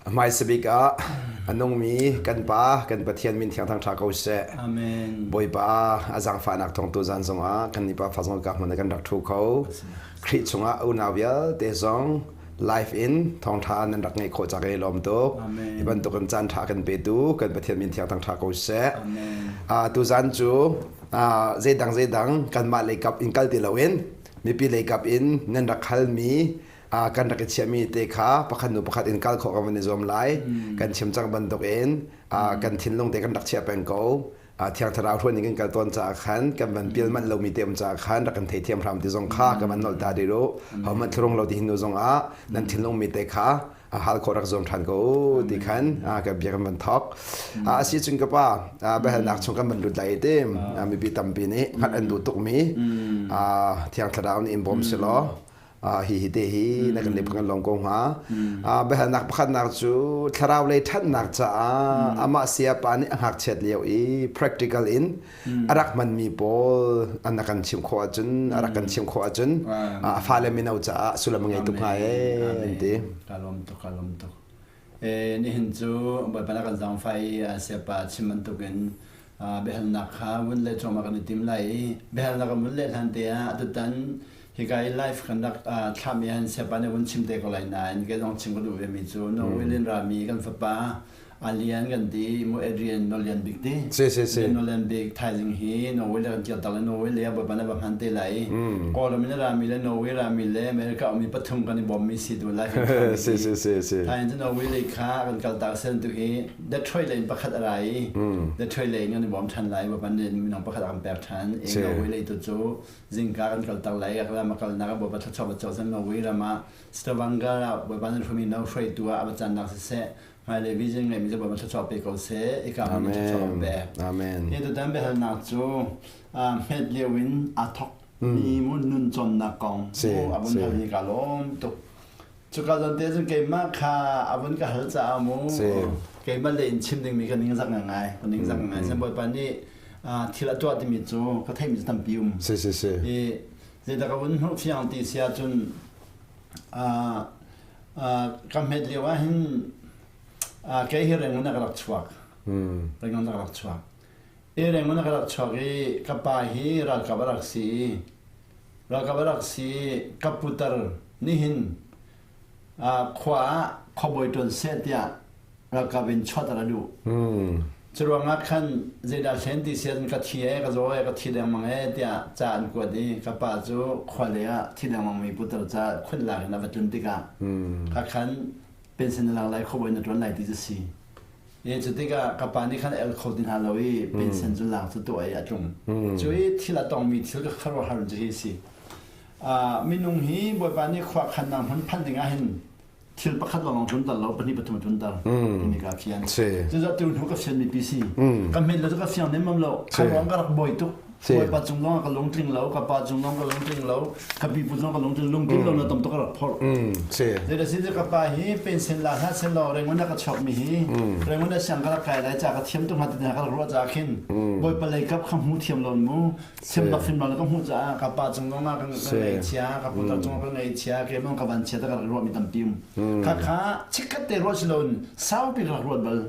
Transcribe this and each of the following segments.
A hmaisa bik ah a nungmi kan Pa, kan Pathian min thiang thangṭha ko seh. Amen. Bawipa a zaangfahnak thawng tu zan zongah kan nih pa fa zong ka hmun ah kan rak ṭhu kho. Khrih chungah unau vialte zong live in thawngṭha nan rak ngeih khawh cak i lawm tuk. Amen. Hi bantukin caan ṭha kan petu kan Pathian min thiang thangṭha ko seh. Amen. Tuzan cu zeidang zeidang kanmah leikap in kal ti loin mipi leikap in nan rak halmi kan rak i chiahmi te kha pakhat nu pakhat in kal khawh kan van i zuam lai. Kan chim cang bantukin kan thinlung te kan rak chiah peng ko. Thiang Thlarau hruai ning kan kal tawn caah khan kan van pial manh lomi te um caah khan rak kan theithiam hram ti zong kha kan van nolh ta dih u. Hohmanh thlurung lo ti hin nu zong ah nan thinlung mi te kha hal khawh rak zuam ṭhan ko u ti khan kan bia kan van thawk. A si cun ka pa biahalnak chung kan van lut lai ti mipi tampi nih hngalh an duh tukmi Thiang Thlarau nih in bawm si law hi hi te hi na kan lep kan lawm ko hnga. Biahalnak pakhatnak cu thlarau lei ṭhatnak caah amah sayapa nih a ngakchiat lio i practical in a rak hmanmi pawl an kan chimh khawh ahcun a rak kan chimh khawh ahcun a fale mino caah sullam a ngei tuk hnga ee an ti. Ka lawm tuk, ka lawm tuk. Nihin cu Bawipa na kan zaangfah i sayapa chim bantukin biahalnak kha vun leh cuahmah kan i tim lai i biahalnak kan vun leh hlan te ah tutan hika i live kan rak thlahmi ah hin sayapa nih vun chim te ko lai nain kei zong chim ka duh vemi cu Norway in rami kan fapa Alian kan ti mu Adrian Nolian Bik ti. Si si si. Nolian Bik thaizing hi Norway le kan kir tak le Norway le Bawipa na va hman te lai. Kawlram in rami le Norway rami le America ummi pathum kan i bawmmi si tu lai. Si si si si. Thaizing cu Norway le kha kan kal tak sen tu hi Detroit le in pakhat a ra i Detroit le in kan i bawm than lai Bawipa nih minung pakhat a kan pek than. I Norway le tu cu zingka kan kal tak lai ram a kalnak Bawipa thluachuah va cawk cang Norway ram ah Stavanger ah Bawipa nan hrumi no hruaitu ah a va cannak siseh hmailei vision ngeimi cu Bawipa thluachuah pe ko seh i ka hmun thluachuah pe. Amen. Hi tutan biahalnak cu hmet lio in aa thok mi mu nun cawnnak kong mu a vun hal hi ka lawm tuk. Cuka zawn te cun keimah kha a vun ka hal caah mu keimah le in chim dingmi ka ning zak ngai ka ning zak ngai. Sen Bawipa nih thil a tuah timi cu ka theihmi cu tampi um. Si si si. I zeidah ka vun hmuh fiang ti si ahcun Ka hmet lio ah hin kei hi Rangoon ah ka rak chuak. Rangoon ah ka rak chuak. I Rangoon ah ka rak chuak i ka pa hi ralkap a rak si i ralkap a rak si i ka putar nihin khua ah khuabawi ṭuan seh tiah ralkap in chuahter a duh. Curuangah khan zeidah hlen ti si ahcun ka thi ee, ka zaw ee, ka thi lengmang ee tiah ca an kuat i ka pa cu khua lei ah thi lengmang mi putar ca khun lak in a va tlun tikah kha khan pension na lak lai khuabawi na ṭuan lai ti cu si. E cu tikah ka pa nih khan el kho ti hna lo i pension cu lak cu tuah i a tlung. Cu i thil a tongmi thil ka khuaruahhar cu hi si. Minung hi Bawipa nih khua khannak hmun phanh ding ah hin thil pakhat lawng tlunter lo pahnih pathum tlunter timi ka fian cucu tu hnu ka fian mi pi si ka hmet lo cu ka fiang nem lo kha ruang ka rak buai tuk bawipa cung zong ka lungtling lo ka pa cung zong ka lungtling lo ka pipu zong ka lungtling lungtling lo na tam tuk ka rak phorh zei da si ka pa hi pension la hna sen lo rengon ka chuak mi hi rengon siang ka rak kai lai ca ka thiam tuk hna ti ka rak ruah ca khin bawipa lei kap kha hmu thiam lo mu Semnak hrimhrim ka hmuh caah ka pa cung zong ah ka ngaihchia, ka putar cung ah ka ngaihchia, keimah ka vanchia ta ka rak ruahmi tampi um. Khakha chikkhat te ruah si loin saupi ka rak ruat bal.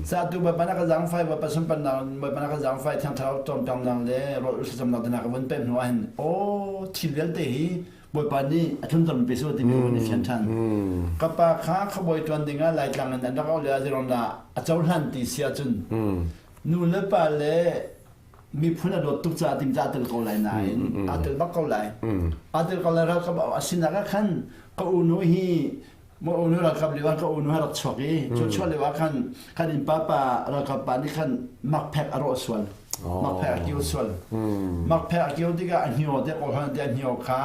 Sa tu Bawipa na ka zaangfai, Bawipa sunparnak, Bawipa na ka zaangfai, Thiang Thlarau cawnpiaknak le rawl ulh thlacamnak te hna ka vun pek hnu ah hin aw thil vialte hi Bawipa nih a tlunter mi pe su timi ka vun i fian ṭhan. Ka pa kha khuabawi ṭuan ding ah Laitlang in an rak auh le ah zeiruangdah a cohlan ti si ahcun nu le pa le miphun a dawt tuk caah tim ca tel ko lai nain aa tel bak ko lai aa tel ko lai ralkap a sinak ah khan ka unu hi mo unu ralkap lio ah ka unu ha rak chuak i cu chuah lio ah khan kan inn papa ralkap pa nih khan makphek a rawh sual makphek a kio sual makphek a kio tikah a hnio te ko hlan te a hnio kha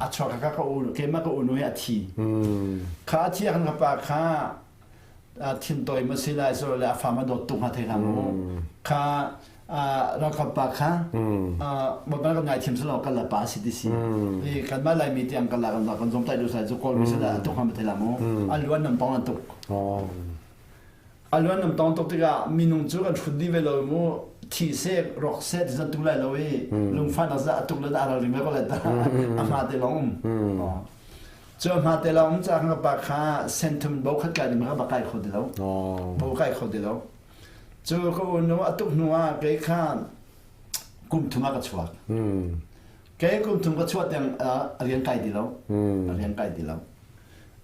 a chuak kha ka unu keimah ka unu hi a thi kha a thi ah khan ka pa kha thintawi ma si lai so le a fa ma dawt tuk hnga thei hlah mu kha ralkap pa kha bawipa kan ngaithiam silo kan la pa si ti si i kan mah laimi tiang kan la kan kan zom tai du sai cu kawl mi sila tuk hnga ma thei hlah mu a luan nam tong an tuk a luan nam tong tuk tikah minung cu kan hrut dih ve lo mu thi se rok se ti zan tu lai lo i lungfah nak za atuk le a ral ring le ko lai ta a hma te long um. Cu hma te lawng um ca ka pa kha senthum bo khat kai ding kha ba kai kho ti lo. Bo kai kho ti lo. Cu ka unu a tuk hnu ah kei kha kum thum ah ka chuak. Kei kum thum ka chuah tiang a rian kai ti lo. A rian kai ti lo.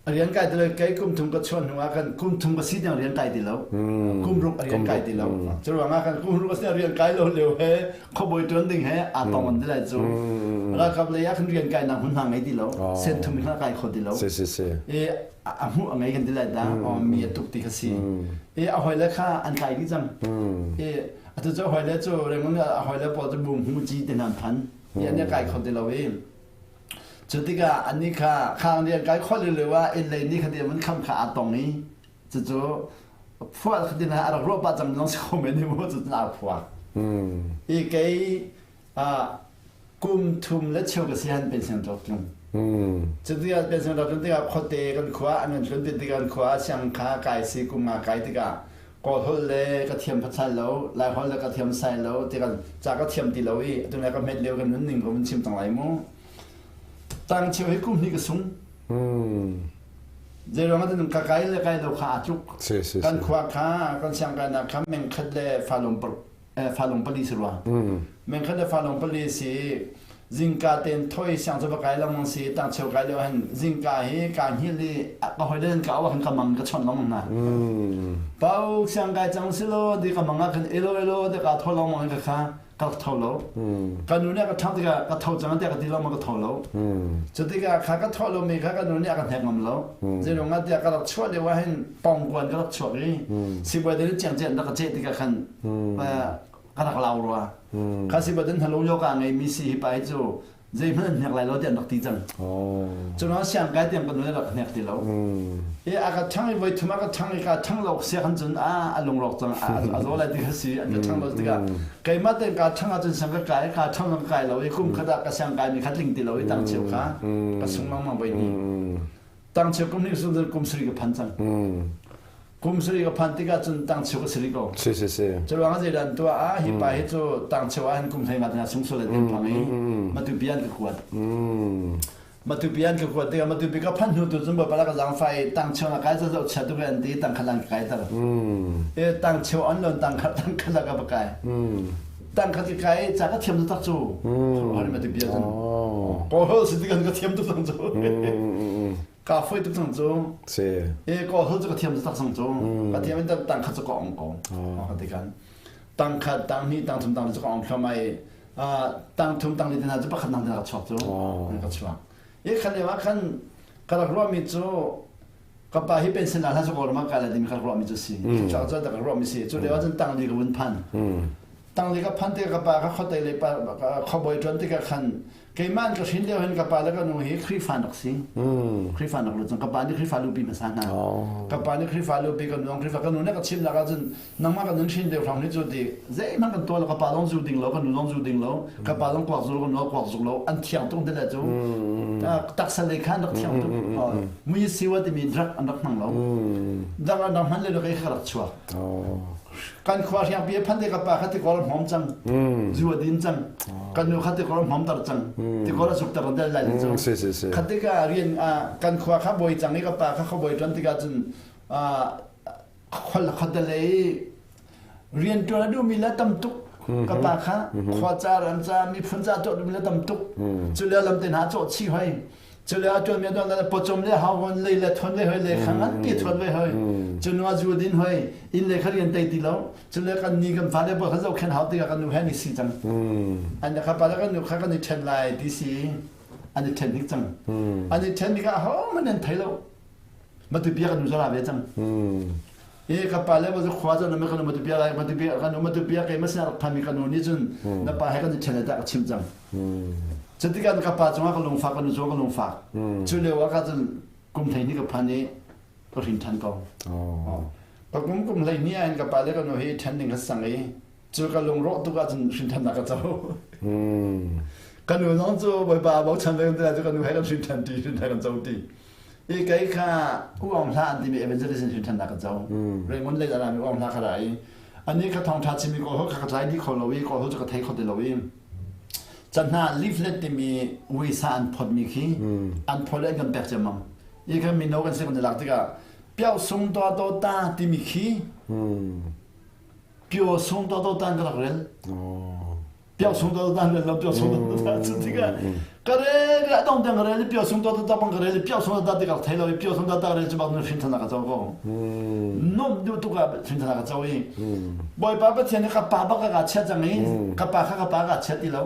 A rian kai ti lo. Kei kum thum ka chuah hnu ah kan kum thum ka si tiang rian kai ti lo. Kum ruk a rian kai ti lo. Cu ruang ah kan kum ruk a si rian kai lo lio he khuabawi tuan ding he aa tong an ti lai cu. Ralkap lei ah khan rian kai nak hmun hna ngei ti lo. Sen thum in kai kho ti lo. Si si si. E a hmuh a ngei kan ti lai da. Mi a tuk ti kha si. E a hoi le kha an kai dih cang. E atu cu a hoi le cu rengun a hoi le pawl cu bung hu ci te hna phan. I an kai kho ti lo i. Cu tikah annih kha khang rian kai khawh lio ah inn lei nih kha ti an kham kha aa tong i cucu phuah kha tin a rak ruah pah cang zong si kho men mu cu aa phuak. I kei kum thum le cheu ka si han pension rak tlung. Cu tikah pension rak tlung tikah khuate kan khua an kan tlun tikah kan khua siang kha kai si kum nga kai tikah Kawl holh le ka thiam phatsai lo, Lai holh le ka thiam sai lo ti kan ca ka thiam ti lo i atu le ka hmet lio kan nunning ko vun chim cang lai mu. Tang cheu hi kum hnih ka sung. Zeiruang ah ka kai le kai lo kha aa tluk. Kan khua kha kan siangkainak kha mengkhat le falung falung pali si rua. Mengkhat le falung pali si zingka ten thoi siang cu va kai lengmang si tang cheu kai lio hin zingka hi ka hngil i ka hoi len ka awa khan ka mang ka chon lengmang hna pau siang kai cang si lo di ka mang ah khan elo elo de ka tho lengmang ka kha ka tho lo ka nu nih ka thang tikah ka tho cang tiah ka ti lengmang ka tho lo cu tikah kha ka tho lo mi kha ka nu nih a ka hnek ngam lo zeiruang ah tiah ka rak chuah lio ah hin pongkuan ka rak chuak i sibawi te nih ciang ciang rak ka ceh tikah khan ka rak lau rua kha si batin halo yo ka ngei mi si hi pa hi cu zeihmanh an hnek lai lo ti an rak ti cang cu no siang kai tiang kan rak hnek ti lo i a ka thang i voi thum a ka thang i ka thang lo sia khan cun a a lungrawk cang a zo lai ti kha si an ka thang lo tikah keimah ten ka thang ahcun siang ka kai ka thang ka kai lo i kum khat ah ka siang kai mi kha tling ti lo i tang cheu kha ka sung lengmang voi ni tang cheu kum ni sun kum sari ka phan cang kum sari ka phan tikah cun tang cheu ka sari ko si si si cu ruang ah zeidan tuah ah hi pa hi cu tang cheu ah hin kum hlei nga tina sung sul an phang i matupi an ka kuat matupi an ka kuat tikah matupi ka phan hnu tu cun bawipa ka zang fai tang cheu na kai za zoh chia tu an ti tang khat an ka kai tar e tang cheu an lon tang khat tang khat ka kai tang khat ka kai ca ka thiam tak cu hari matupi cun ko hol si tikan ka thiam tu cang cu Ka foi tuk cang cu. Si. E ko hol cu ka thiam tak cang cu. Ka thiam in tang khat cu ka ong ko. Ka ti kan. Tang khat, tang hnih, tang thum, tang li cu ka ong thluam ai. Tang thum, tang li te hna cu pakhat nang te ka chuak cu. Ka chuak. E khan lio ah khan ka rak ruahmi cu ka pa hi pension la hla cu Kawlram ah kai lai timi ka rak ruahmi cu si. Chuak cu ka ruahmi si. Cu lio ah cun tang li ka vun phan. Tang li ka phan tikah ka pa ka khuatei le pa khuabawi ṭuan tikah khan Keimah an ka hrin lio hin ka pa le ka nu hi Khrihfa an rak si. Khrihfa an rak lut cang. Ka pa nih Khrihfa lupi hmasa hna. Ka pa nih Khrihfa lupi ka nu zong Khrihfa ka nu nih ka chimnak ahcun nangmah kan nun hrin deuh hrawng hi cu ti zeihmanh kan tuah lo ka pa zong zu ding lo ka nu zong zu ding lo ka pa zong kuak zu lo ka nu kuak zuk lo an thiang tuk te le cu taksa lei kha an rak thiang tuk mui siwa timi drug an rak hmang lo drug an rak hman le ka rak chuak Kan khua hriangpi a phan te ka pa kha tikor a hmawm cang. Zu a din cang. Kan nu kha tikor a hmawm tar cang. Tikor a zuk tar del lai cang. Si si si. Kha tikah rian kan khua kha bawi cang i ka pa kha khuabawi ṭuan tikah cun khol khodale i rian ṭuan a duhmi le tam tuk ka pa kha khua ca ram ca miphun ca tuah duhmi le tam tuk cu le lam te hna cawh chih hoi Cu le a tuan mi tuan le pawcawm le hauhon lei le thon ve hoi le kha ngan pi thon ve hoi cu nu a zu din hoi inn le kha rian tei ti lo cu le kan ni kan fale pawl kha zohkhen hau tikah kan nu he ni si cang an kha pa le kan nu kha kan i then lai ti si an i then hnik cang an i then tikah ahohmanh an thei lo matu bia kan nu zara ve cang e ka pa le ma cu khua cu na kan matu bia lai matu bia kan matu bia kei ma sin rak phami kan nu nih cun na pa he kan i then le ta ka chim cang Cutikah ka pa cungah ka lungfak, ka nu cungah ka lungfak. Cu lio ah ka cun kum 12 ka phan i ka hrin ṭhan ko. Ka kum kum 12 ah hin ka pa le ka nu hi ṭhen ding ka sang i cu ka lungrawh tuk ahcun hrin ṭhannak ka co. Ka nu zong cu Bawipa bochan ve kan ti cu ka nu he kan hrin ṭhan ṭi, hrin ṭhan kan co ṭi. I kei kha U Aung Hla an timi evangelist in hrin ṭhannak ka co. Raymond lei a rami U Aung Hla kha ra i anih kha thawngṭha chimi kawl holh kha ka tlai dih kho lo i kawl holh cu ka thei kho ti lo i. Canhna leaflet timi uisa an photmi khi an phot le an kan pek ciammam. I kan mino kan si kan i lak tikah piau sung to to ta timi khi pio sung to to tan ka rak rel. Piau sung to to tan rel lo piau sung to to ta cu tikah ka rel ka dong tiang ka rel i piau sung to to ta bang ka rel i piau sung to ta ti ka thei lo i piau sung to ta rel cu bak nu hrin thana ka co ko. Nom duh tuk ah hrin thana ka co i Bawipa Pathian nih ka pa bak ka chiat cang i ka pa kha ka pa ka chiat ti lo.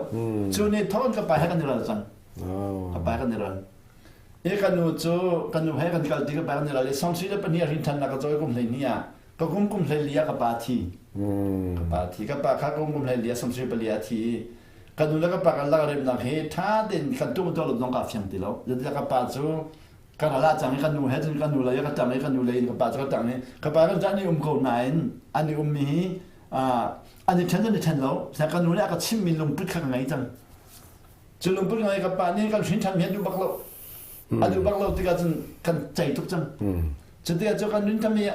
Cu ni thawng ka pa he kan i ral cang. Ka pa he kan i ral. I ka nu cu ka nu he kan kal ti ka pa kan i ral i sawmsui le pahnih hrin than ka cawi kum hlei ni ah ka kum kum hlei li ah ka pa thi. Ka pa thi. Ka pa kha kum kum hlei li ah sawmsui pali ah thi i ka nu le ka pa kan lak remnak hi tha tein kan tum to lo zong ka fiang ti lo. Zeitiah ka pa cu ka ral ah cang i ka nu he cun ka nu lei ka ṭang i ka nu lei in ka pa cu ka ṭang i ka pa kan an i um ko nain an i ummi hi an i ṭhen an i ṭhen lo ka nu nih a ka chimmi lungput kha ka ngei cang cu lungput ngei ka pa nih kan hrin ṭhan mi a duh bak lo a duh bak lo tikah cun kan cei tuk cang cu tikah cu kan rin ṭhan mi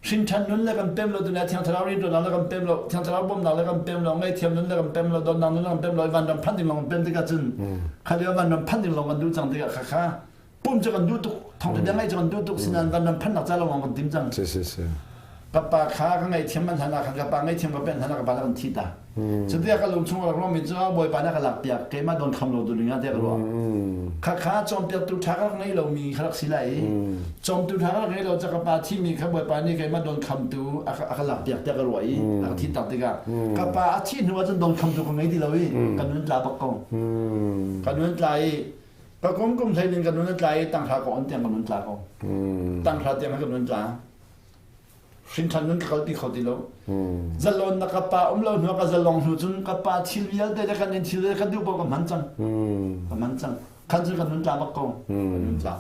Hrinṭhan nun le kan pem lo tu le Thiang Thlarau rianṭuannak le kan pem lo, Thiang Thlarau bawmhnak le kan pem lo, ngaihthiam nun le kan pem lo, dawtnak nun le kan pem lo, vanram phanh ding lawng kan pem tikah cun kha lio vanram phanh ding lawng kan duh cang tikah kha kha pum cu kan duh tuk, thawngṭha bia ngaih cu kan duh tuk, sinain vanram phanhnak ca lawng kan tim cang. Si si si. Ka pa kha ka ngaihthiam manh hlan ah khan ka pa ngaihthiam ka pen hlan ah ka pa le kan thi ta. Cuti ka lung chung rak ruahmi cu Bawipa nih a ka lakpiak keimah don kham lo tu ding ah tiah ka ruah. Khakha cawnpiaktu ṭha ka rak ngei lomi kha rak si lai i cawmtu ṭha ka rak ngei lo ca ka pa thimi kha Bawipa nih keimah don khamtu a ka lakpiak tiah ka ruah i a ka thih tak tikah ka pa a thih hnu ahcun don khamtu ka ngei ti lo i ka nun tla bak ko. Ka nun tla i ka kum kum hlei in ka nun a tla i tanghra ka on tiang ka nun tla ko. Tanghra tiang ka nun tla. Hrinṭhan nun ka kalpi kho ti lo. Zalon na ka pa um lo hnu ka zalong hnu cun ka pa thil vialte le kan in thil le ka duh paoh ka hman cang. Ka hman cang. Khan cun ka nun tla bak ko. Ka nun tla.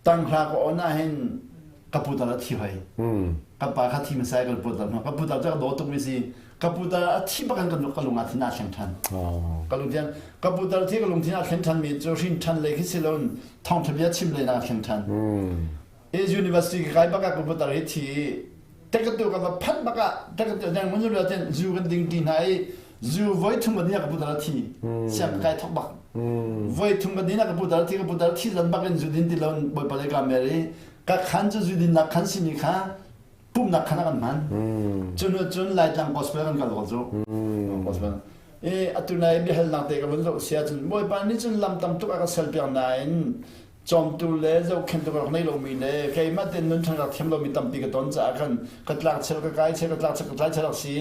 Tanghra ka on ah hin ka putar a thi hoi. Ka pa kha thi hmasa ka putar hnu. Ka putar cu ka daw tuk mi si. Ka putar a thi bak in ka lung ah thin aa thleng ṭhan. Ka lungthin ka putar thi ka lungthin aa thleng ṭhan mi cu hrin ṭhan lei khi si loin thawngṭha bia chim lei na thleng ṭhan. Is University ka kai bak ah computer hi thi i tekatu ka va phanh bak ah tekatu dang mun lu ten zu kan ding ti hna i zu voi thum kan ka putar thi siang ka kai thok bak voi thum kan dina ka putar thi ka putar thi zan bak in zu din ti lon bawipa le ka mer i ka khan cu zu din nak khan simi kha pumnak khan kan hman cu nu cun laitlang gospel kan kal ko cu gospel i atu nai biahalnak te ka vun zoh sia cun bawipa nih cun lam tam tuk a ka sel piak nain cawmtu le zohkhenhtu ka rak nei lomi le keimah tein nun ṭhan rak thiam lomi tampi ka ton caah khan ka tlak chel ka kai chel ka tlak chel ka tlai chel rak si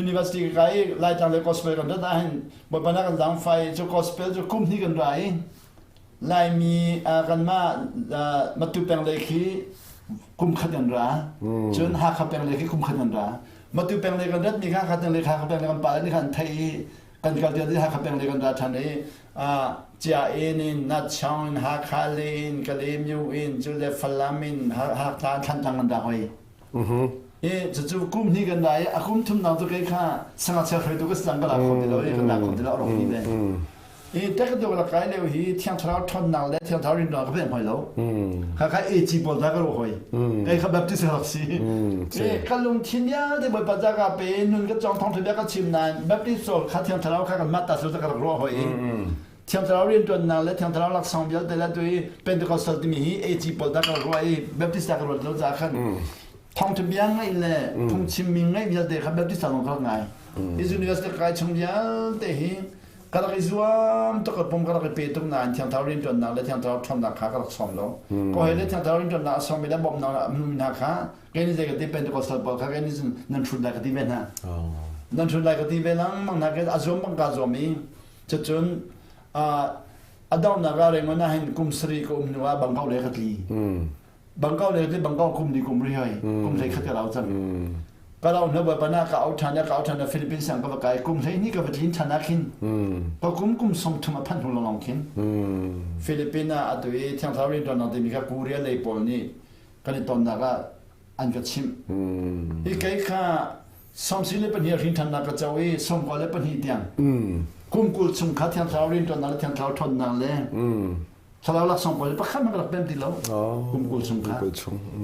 university ka kai Laitlang le gospel kan rat ahhin Bawipa na kan zaangfai cu gospel cu kum hnih kan ra i Laimi kanmah Matu peng lei khi kum khat kan ra cun Hakha peng lei khi kum khat kan ra Matu peng lei kan rat mi kha Hakha peng lei Hakha peng lei kan pa le nih khan theih i kan kal tiah Hakha peng lei kan ra ṭhan i Cia in in Natchong in Hakha le in Kalaymyo in cule Falam in Hakha Thlantlang kan rak hoi. I cucu kum hnih kan ra i a kum thumnak cu kei kha sangachia hruaitu ka si cang ka la kho ti lo i kan la kho ti lo a rawk dih ve. I tekaduk la kai lio hi Thiang Thlarau ṭhawnnak le Thiang Thlarau rintuan ka pek hoi lo. Kha kha AG pawl ta ka ruah hoi. Kei kha Baptist ka rak si. I ka lungthin vialte Bawipa ca ka pe nun ka cawng thawngṭha bia ka chim nain Baptist pawl kha Thiang Thlarau kha kan mah ta sul ka rak ruah hoi i Thiang Thlarau rianṭuannak le Thiang Thlarau laksawng vialte le tu i Pentecostal timi hi AG pawl ta ka rak ruah i Baptist ta ka ruat lo caah khan thawngṭha bia ngaih le phungchimmi ngaih vialte kha Baptist ta lawng ka rak ngai. Hi university kai chung vialte hi ka rak i zuam tuk ka pum ka rak i pe tuk nain Thiang Thlarau rianṭuannak le Thiang Thlarau ṭhawnnak kha ka rak sawm lo. Ka hawi le Thiang Thlarau rianṭuannak a sawmmi le bawmhnak a hmumi hna kha kei nih zei ka ti Pentecostal pawl kha kei nih cun nan hrut lai ka ti ve hna. Nan hrut lai ka ti ve lengmang hna kei a zuam bang kaa zuam i cucun a donghnak ah Raymond ah hin kum sarih ka um hnu ah Bangkok le ka tli. Bangkok le ti Bangkok kum ni kum ri hoi kum hlei khat ka rau cang ka rau hnu bawipa na ka au ṭhan ka au ṭhan na Philippines sang ka va kai kum hlei ni ka va tlin ṭhan ah khin ka kum kum sawm thum a phanh hnu lawng khin Philippines ah atu i Thiang Thlarau rianṭuannak timi kha Korea lei pawl nih kan i tonnak ah an ka chimh hi kei kha 32 hrin ṭhannak ka co i 92 tiang kum 20 chung kha Thiang Thlarau rianṭuannak le Thiang Thlarau ṭhawnnak le Thlarau laksawng pawl pakhat hmanh ka rak pem ti lo. Kum 20 chung kha.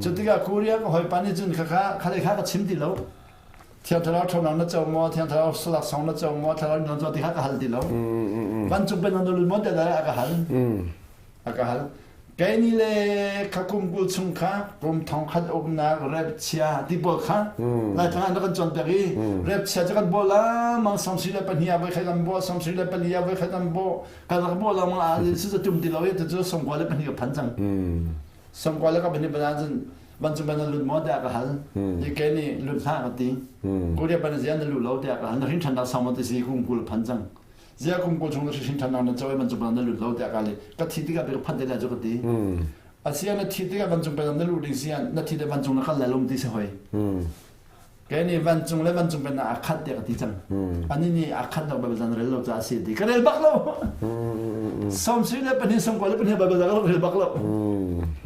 Cu tikah Korea ka hawipa nih cun khakha kha le kha ka chim ti lo. Thiang Thlarau ṭhawnnak na co maw? Thiang Thlarau laksawng na co maw? Thlarau na co ti kha ka hal ti lo. Vancung pennak na lut maw tiah a ka hal. A ka hal. Kei ni le kha kum 20 chung kha kum thong khat uknak rep chia ti pawl kha Laitlang ah na kan cawnpiak i rep chia cu kan bawh lengmang 72 ah voi khat kan bawh 74 ah voi khat kan bawh kan rak bawh lengmang ah cu tum ti lo i tu cu 92 ka phan cang. Sangkua le ka pahnih ban cun vancung ban na lut maw tiah ka hal. Ni ke nih lut hlah ka ti. Korea ban zia na lut lo tiah ka hal. Na hrin ṭhannak sang maw ti si kum 20 phan cang. Zia kum 20 chung na hrin ṭhannak na co i vancung ban na lut lo tiah ka li. Ka thi tikah bik phan te lai cu ka ti. Asia na thi tikah vancung ban na luh ding si na thi le vancung na kal lai lom ti si hoi. Kei nih vancung le vancung pennak aa khat tiah ka ti cang. Anih nih aa khat lo Baibal zan rel lo caah a si ti. Ka rel bak lo. 74 92 Baibal zan ka rel bak lo.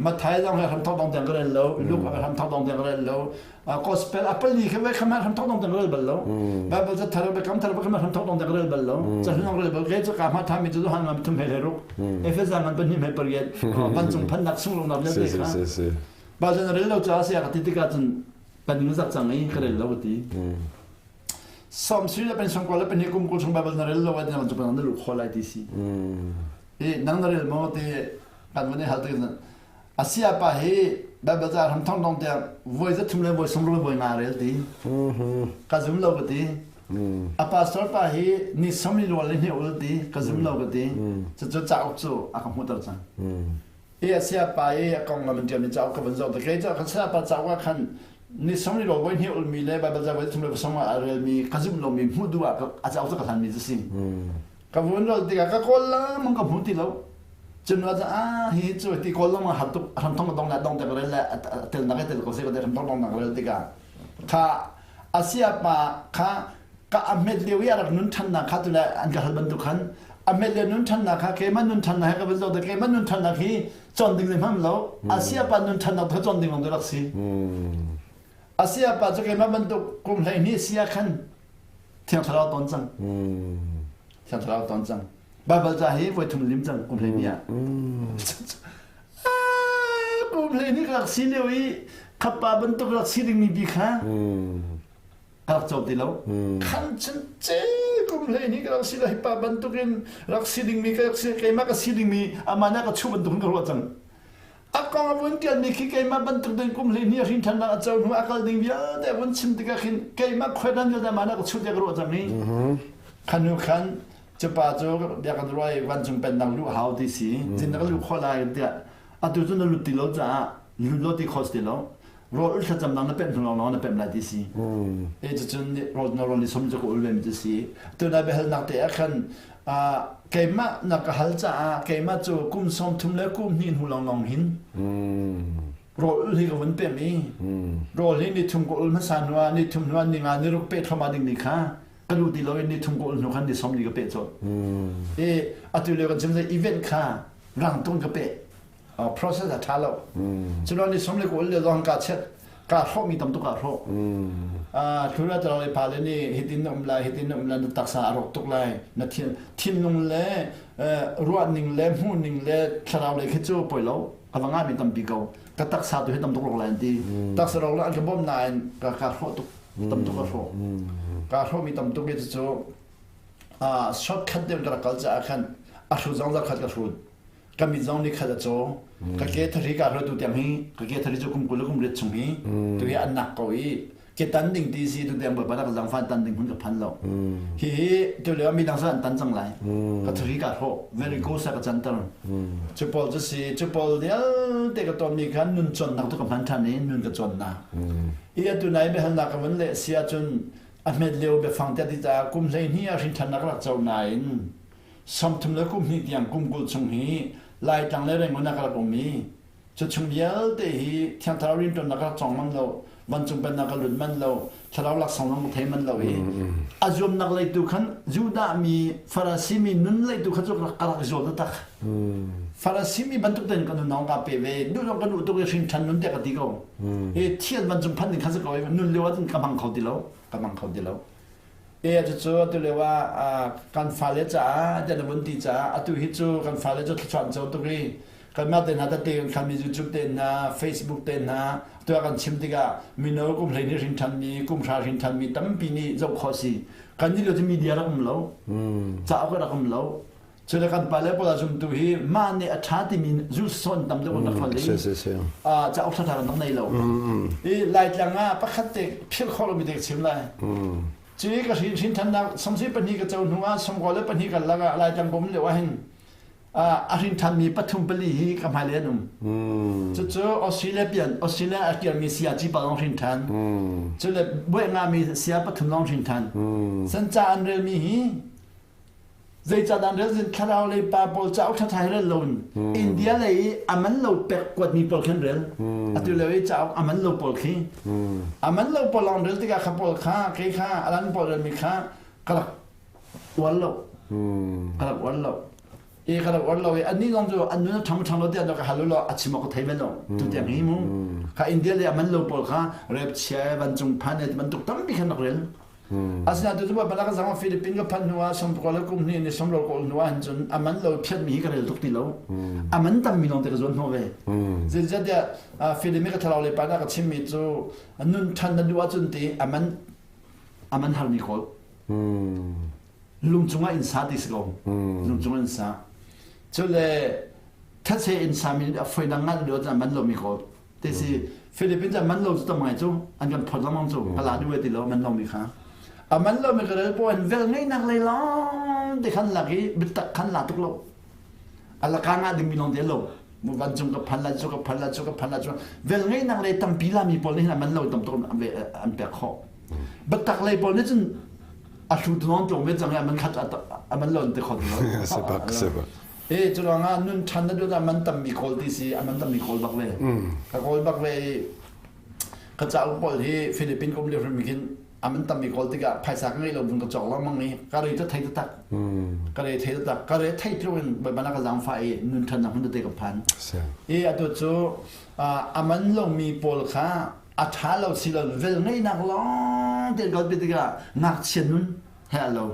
Matthai zong he hramthok dong tiang ka rel lo. Luke he hramthok dong tiang ka rel lo. Gospel a pali kha ve kha hramthok dong tiang ka rel bal lo. Baibal ca thar biakam thar kha hramthok dong tiang ka rel bal lo. Cahlun rel bal ke cu ka hma thami cu Johan ngan thum he le ruk. Efesa ngan pahnih he pariat. Vancung phannak sunglawinak vialte kha. Baibal zan rel lo caah sia ka ti tikah cun kan ning zak cang i ka rel lo ti som sui le pen som ko le pen hi kum kul chung bible na rel lo ai nang chu na lu kho lai ti si i nang na rel mo ti kan van i hal ti asia pa hi bible ca ram thong dong tiang voi za thum le voi sum ro voi nga rel ti ka zum lo ka ti a pastor pa hi ni som ni lual le ni ul ti ka zum lo ka ti cu cu cauk cu a ka hmuhter cang I a sayapa i a konglam an ṭialmi cauk ka vun zoh tik kei cu kan sayapa cauk ah khan ni sawm li lo voi hnih ulmi le Baibal ca voi thum le sawm ah a relmi ka zumh lomi hmuh duh ah a cauk cu ka hlanmi cu si. Ka vun rol tikah ka kawl lengmang ka hmu ti lo. Cun ah ah hi cu ti kawl lengmang har tuk hram thong ka dong le dong te ka rel le a tel nak tel ko si ka hram thong dong nak rel tikah kha a sayapa kha ka a hmet lio i a rak nun ṭhannak kha tule an ka hal bantuk khan a hmet lio nun ṭhannak kha keimah nun ṭhannak he ka van zoh te keimah nun ṭhannak hi cawn ding hmang lo Asia pa nun ṭhannak kha cawn ding lawng rak si Asia pa cu keimah bantuk kum 12 sia khan thiang thlarau ton cang thiang thlarau ton cang Bible ca hi voi thum lim cang kum 12 ah kum 12 ka rak si lio i khapa bantuk rak si ding mi bi kha ka rak cawm ti lo khan cun ce kum hlei ni ka rak si lo hi pa bantukin rak si dingmi ka rak si keimah ka si dingmi amah nih ka chuh bantukin ka ruah cang a kong a vun tialmi khi keimah bantuk ding kum hlei ni a hrin ṭhannak a co hnu a kal ding vialte a vun chim tikah khin keimah khuaidan vialte amah nih ka chuh tiah ka ruah cang i khanu khan cupa cu bia kan ruah i vancung pennak luh hau ti si zin na ka luh khawh lai tiah atu cu na lut ti lo caah lut lo ti khawh ti lo rawl ul thlacamnak na pemh hnu lawnglawng na pemh lai ti si. E cucun rawl na rawl ni som cu ka ul ve mi ti si. Tunai biahalnak te ah khan keimah na ka hal caah keimah cu kum 30 le kum hnih hnu lawnglawng hin rawl ul hi ka vun pemh i rawl hi ni thum ka ul hmasa hnu ah ni thum hnu ah ni nga ni ruk pe thluahmah ding mi kha ka lu ti lo in ni thum ka ul hnu khan ni som ni ka peh colh. E atu lio kan chim event kha rang tung ka peh process a ṭha lo. Culo ni som le kul le zong ka chet ka hrawh mi tam tuk ka hrawh. Thura taro le pale nih hitin na um lai hitin na um lai na taksa a rawk tuk lai na thin thinlung le ruah ning le hmuh ning le thlarau le khi cu poi lo ka va ngai mi tampi ko ka taksa tu hi tam tuk rawk lai an ti taksa rawk le an ka bawm nain ka ka hrawh tuk tam tuk ka hrawh ka hrawh mi tam tuk i cu shortcut deuh ka rak kal caah khan a hru zong zakhat ka hrut ka mit zong nih khat a caw ka ke thari ka hruatu tiang hi ka ke thari cu kum 20 le kum riat chung hi tu hi an nak ko i ke tan ding ti si tu tiang bawipa ka zangfan tan ding hun ka phan lo hi hi tu lio mi dang an tan cang lai ka thari ka hrawh very go sa ka canter cu pawl cu si cu pawl vialte ka ton mi khan nun cawnnak tu ka hman than i nun ka cawnnak i atu nai biahalnak ka vun leh si ahcun a hmet lio biafang te ti caah kum 12 ah hrin thannak rak co nain 30 le kum hnih tiang kum 20 chung hi Laitlang le Rangoon ah ka rak um i cu chung vialte hi Thiang Thlarau rianṭuannak ka rak cawng manh lo, vancung pennak ka lut manh lo, thlarau laksawng zong ka thei manh lo i a zuamnak lei tu khan Judah mi Farasi mi nun lei tu kha cu ka rak i zuam taktak. Farasi mi bantuk tein ka nun hong ka pe ve, duh zong ka duh tuk i hrin ṭhan nun tiah ka ti ko. I thian vancung phanh ding kha si ko i nun lio ahcun ka hmang kho ti lo, ka hmang kho ti lo. Te cucu atu lio ah kan fale caah tiah na vun ti caah atu hi cu kan fale cu thluachuah an co tuk i Kanmah te hna tete kan khanmi YouTube te hna, Facebook te hna, tuah kan chim tikah mino kum 12 hrin ṭhanmi, kum hra hrin ṭhanmi tampi nih zoh khawh si. Kan nih lio cu media rak um lo. Cauk rak um lo. Cu le kan pale pawl ah zumtu hi mah nih a ṭha timi zu sawn tam deuh kan rak hal i cauk ṭhaṭha kan rak nei lo. I Laitlang ah pakhat te philh khawh lomi te ka chim lai. Cu i ka hrin hrin ṭhannak samsi pahnih ka co hnu ah samkua le pahnih kan lak ah Laitlang bom lio ah hin a hrin ṭhanmi pathum pali hi ka hmailei an um. Cucu Australia pian Australia a kirmi sia ci pa lawng hrin ṭhan. Cu le buai ngami sia pathum lawng hrin ṭhan. San ca an relmi hi Zeicahdah an rel thlarau lei pa pawl cauk ṭhaṭha hi rel loin India lei i a man lo pek kuatmi pawl khin rel. Atu lio i cauk a man lo pawl khi. A man lo pawl lawng rel tikah kha pawl kha kei kha alan pawl relmi kha ka rak uar lo. Ka rak uar lo. I ka rak uar lo i annih zong cu an nun a ṭhang ṭhang lo tiah ka hal law a chim awk ka thei bal lo. Tu tiang hi mu. Kha India lei a man lo pawl kha rep chia vancung phan bantuk tampi khan rak rel. Asinain tu cu Baibal ah ka zang Philippine ka phanh hnu ah sawmkua le kum hnih ni sawmro ka ul hnu ah hin cun a man lo phiatmi hi ka rel tuk ti lo. A man tammi lawng te ka zuan hnawh ve. Zeicahtiah Philippine ka thlarau le pa ka chimmi cu nun ṭhan na duh ahcun ti a man a man harmi kawl. Lung cungah inn sa ti si ko. Lung cungah inn sa. Cule thetse inn sami a foidang ngan duh ahcun a man lomi kawl. Te si Philippines ah man lo cu tam ngai cu an kan phot lengmang cu pala duh ti lo man lo mi kha a man lo mi ka rel po an vel ngeihnak lei lawng te khan lak i biatak khan la tuk lo alaka nga ding mi lawng te lo vancung ka phan la cu ka phan la cu ka phan la cu vel ngeihnak lei tampi la mi pawl nih hin man lo tam tuk an pek khawh biatak lei pawl nih cun a hlu tu non tlung ve cang i a man khat a man lo an ti kho ti lo sebak sebak E cu ruangah nun ṭhan na duh ah man tammi kawl ti si a man tammi kawl bak ve. Ka kawl bak ve i ka cauk pawl hi Philippine kum lio hrim khin a man tammi kawl tikah phaisa ka ngeih lo bun ka cawk lengmang i ka re cu thei taktak. Ka re thei taktak. Ka re thei tluk in Baibal ka zaangfah i nun ṭhannak hmun tete ka phan. I atu cu a man lomi pawl kha a ṭha lo si lo vel ngeihnak lawng tein kawl pi tikah ngakchia nun he a lo.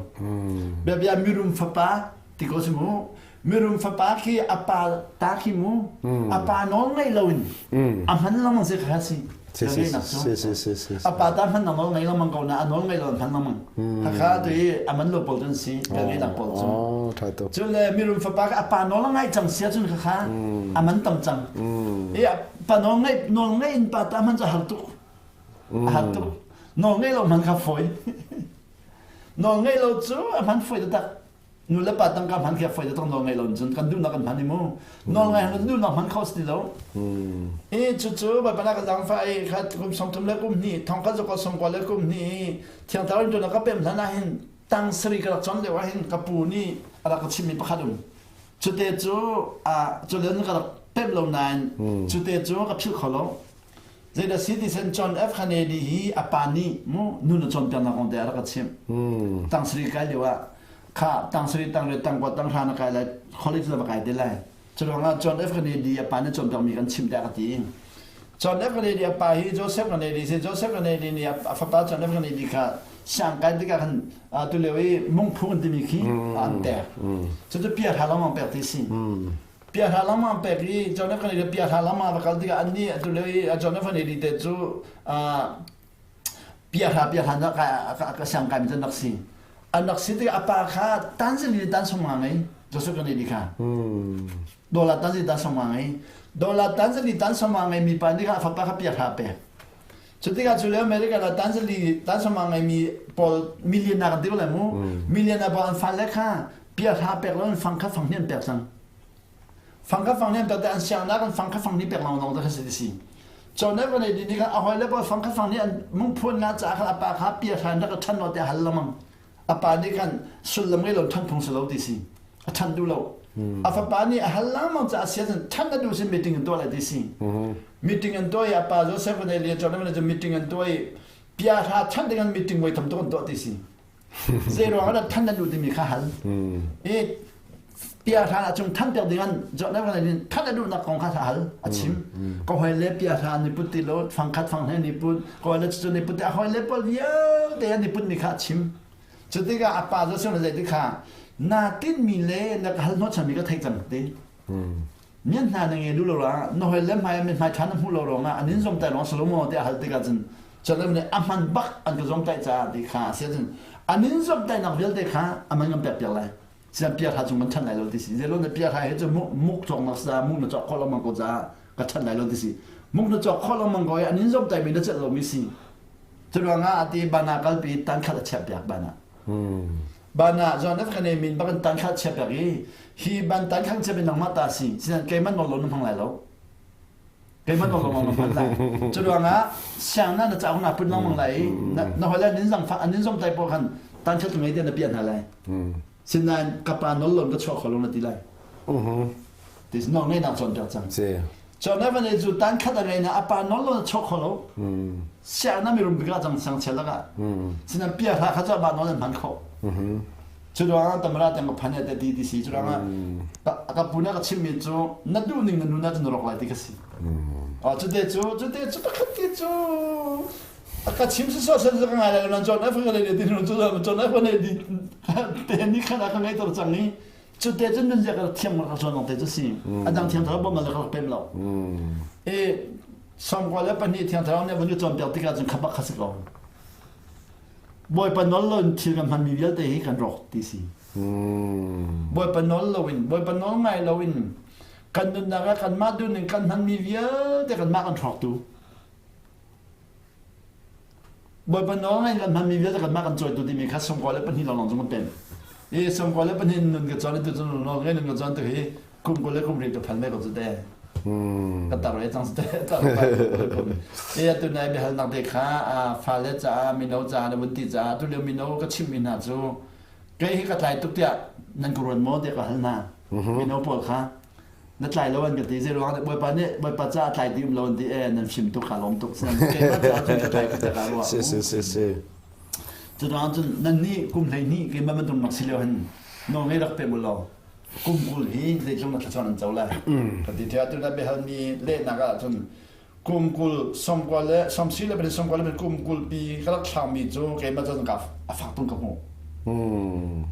Biabia mirum fapa ti ko si mu mirum fapa khi a pa ta khi mu a pa nawl ngeih loin a hman lengmang si kha si a pa ta hman nawl ngei lengmang ko na a nawl ngei lo hman lengmang khakha tu i a man lo pawl cun si ka pawl cu cu le mirum fapa kha a pa nawl ngai cang sia cun khakha a man tam cang i a pa nawl ngei nawl ngei in pa ta hman cu har tuk a har tuk nawl ngei lo hman kha fawi nawl ngei lo cu a hman fawi taktak nu le pa tangka hman khi a fawi taktak nawl ngei lo cun kan duhnak kan hman i mu nawl ngai kan duhnak hman kho si lo i cucu Baibal ah ka zaangfah i khat kum 30 le kum hnih thong khat zakua sawmkua le kum hnih i thiang thlarau in tuan ka pem hlan ah hin tang sarih ka rak cawn lio ah hin ka pu nih a rak ka chimmi pakhat um cute cu a cu len ka rak pem lo nain cute cu ka philh kho lo Zeidah si ti sen John F. Kennedy hi a pa nih mu nun a cawnpiaknak kong te a rak ka chimh. Tang sarih kai lio ah kha tang sarih tang riat tang kua tang hra na kai lai college le va kai te lai. Cu ruangah John F. Kennedy a pa nih cawnpiakmi kan chimh tiah ka ti. John F. Kennedy a pa hi Joseph Kennedy si. Joseph Kennedy nih a fapa John F. Kennedy kha siang kai tikah khan tu lio i mungphu an timi khi an pek. Cucu pia hra lengmang pek ti si. Pia hla lengmang pek i John F. Kennedy pia hla lengmang va kal tikah annih atu lio i John F. Kennedy te cu pia hla pia hla na ka siang kaimi cu an rak si. An rak si tikah a pa kha tanzili tan sung nga ngei Joseph Kennedy kha. Dollar tanzili tan sung nga ngei. Dollar tanzili tan sung nga ngei mi pa nih kha a fapa kha pia hla pek. Cu tikah cu lio America la tanzili tan sung nga ngei mi pawl millionaire kan ti ko lai mu. Millionaire pawl an fale kha pia hla pek lo in fang kha fang hnih an pek cang. Fang kha fang nih an pek an siangnak an fang kha fang nih pek lawng lawng te kha si ti si. John F. Kennedy nih khan a hawi le pawl fang kha fang nih an mungphuan nga caah khan a pa kha pia hla in rak ṭhan lo tiah hal lengmang. A pa nih khan sullam ngei lo ṭhan phung si lo ti si. A ṭhan duh lo. A fapa nih a hal lengmang caah sia cun ṭhan na duh si meeting an tuah lai ti si. Meeting an tuah i a pa Joseph Kennedy le John F. Kennedy cu meeting an tuah i pia hla ṭhan ding an meeting voi tam tuk an tuah ti si. Zei ruang ah than nan duh timi kha hal. I pia hlan ah cung than pek ding an zawt na than a duhnak kong kha hal a chim. Ka hoi le pia hla an i put ti lo fang khat fang hne an i put ka hoi le cu an i put a hoi le pawl vialte an i put mi kha a chim. Cu tikah a pa cu a zei ti kha na tinmi le na ka hal hnawhchanmi ka thei cang ti. Mian hna na nge lu lo ra na hoi le hmai mi hmai ṭha na hmuh lo ruangah an in zomtai ruang Salomo te a hal tikah cun Solomon nih a hman bak an ka zomtai caah ti kha a si ahcun an in zomtainak vialte kha a man kan pek piak lai. Sian pia kha cung kan chan lai lo ti si. Zelo na pia kha he cu muk cawk nak sa muk na cawk khawh lengmang ko caah ka chan lai lo ti si. Muk na cawk khawh lengmang ko i an in zomtai mi na celh lo mi si. Curuangah ati bana kalpi tan khat a chiah piak bana. Bana John F Kennedy min bak in tan khat chiah piak i hi ban tan khat chiah mi nangmah ta si. Sinan keimah nawl lo na hmang lai lo. Keimah nawl lo na hman lai. Curuangah siang na na cauk na pun lengmang lai i na hoi le nin zang fa an nin zom tai pawl khan tan khat ngei te na piah hna lai. Sinain ka pa nawl lo ka chuak kho lo na ti lai. Ti nawl ngei nak cawn piak cang. Cun Evan cu tan khat a ngei na a pa nawl lo na chuak kho lo. Siang na mirum bik ah cang sang chia lakah. Sinan pia hla kha cu amah nawl an hman kho. Cu ruangah tamara teng ka phan te ti ti si cu ruangah ka pu na ka chimmi cu na duh ning na nun ah cun na rawk lai ti ka si. Cu te cu cu te cu pakhat te cu ka chim si so sen ka ngai lai lo nan John F Kennedy ti nu cu John F Kennedy te ni khan a ka ngei tor cang i cu te cun nun zia ka thiam ka chuan te cu si a dang thiam thar bom la ka pem lo e sangkwa le pahnih thiang thlarau nih van cawn piak tikah cun khabak kha si ko Bawipa nawl lo in thil kan hmanmi vialte hi kan rawk ti si Bawipa nawl lo in Bawipa nawl ngai lo in kan nunnak ah kanmah duh ning kan hmanmi vialte kanmah kan hrawktu Bawipa nawl ngai kan hmanmi vialte kanmah kan cawitu timi kha 92 lawnglawng cu kan pem. I 92 nun ka cawn i tu cun nawl ngai nun ka cawn tu hi kum 20 le kum riat ka phan ve ko cu te. Ka tar ve cang te. Tar ve. I atu nai biahalnak te kha fale caah mino caah na vun ti caah tu lio mino ka chimmi hna cu kei hi ka tlai tuk tiah nan ka ruat maw tiah ka hal hna. Mino pawl kha na tlai lo an ka ti zei ruang bawipa nih bawipa ca tlai ti um lo an ti e nan fim tuk ka lawm tuk sen keimah ca cun ka tlai ka ka ruah si si si si cu ruang cun nan nih kum 12 keimah bantuk nak si lio hin nawl ngei rak pe mu law kum 20 hi zeitluk na thlachuan an co lai ka ti thia tu na biahal mi lehnak ah cun kum 20 sawmkua le sawmsi le pahnih sawmkua le pahnih kum 20 pi ka rak thlangmi cu keimah cu ka a fak tung ka hmuh.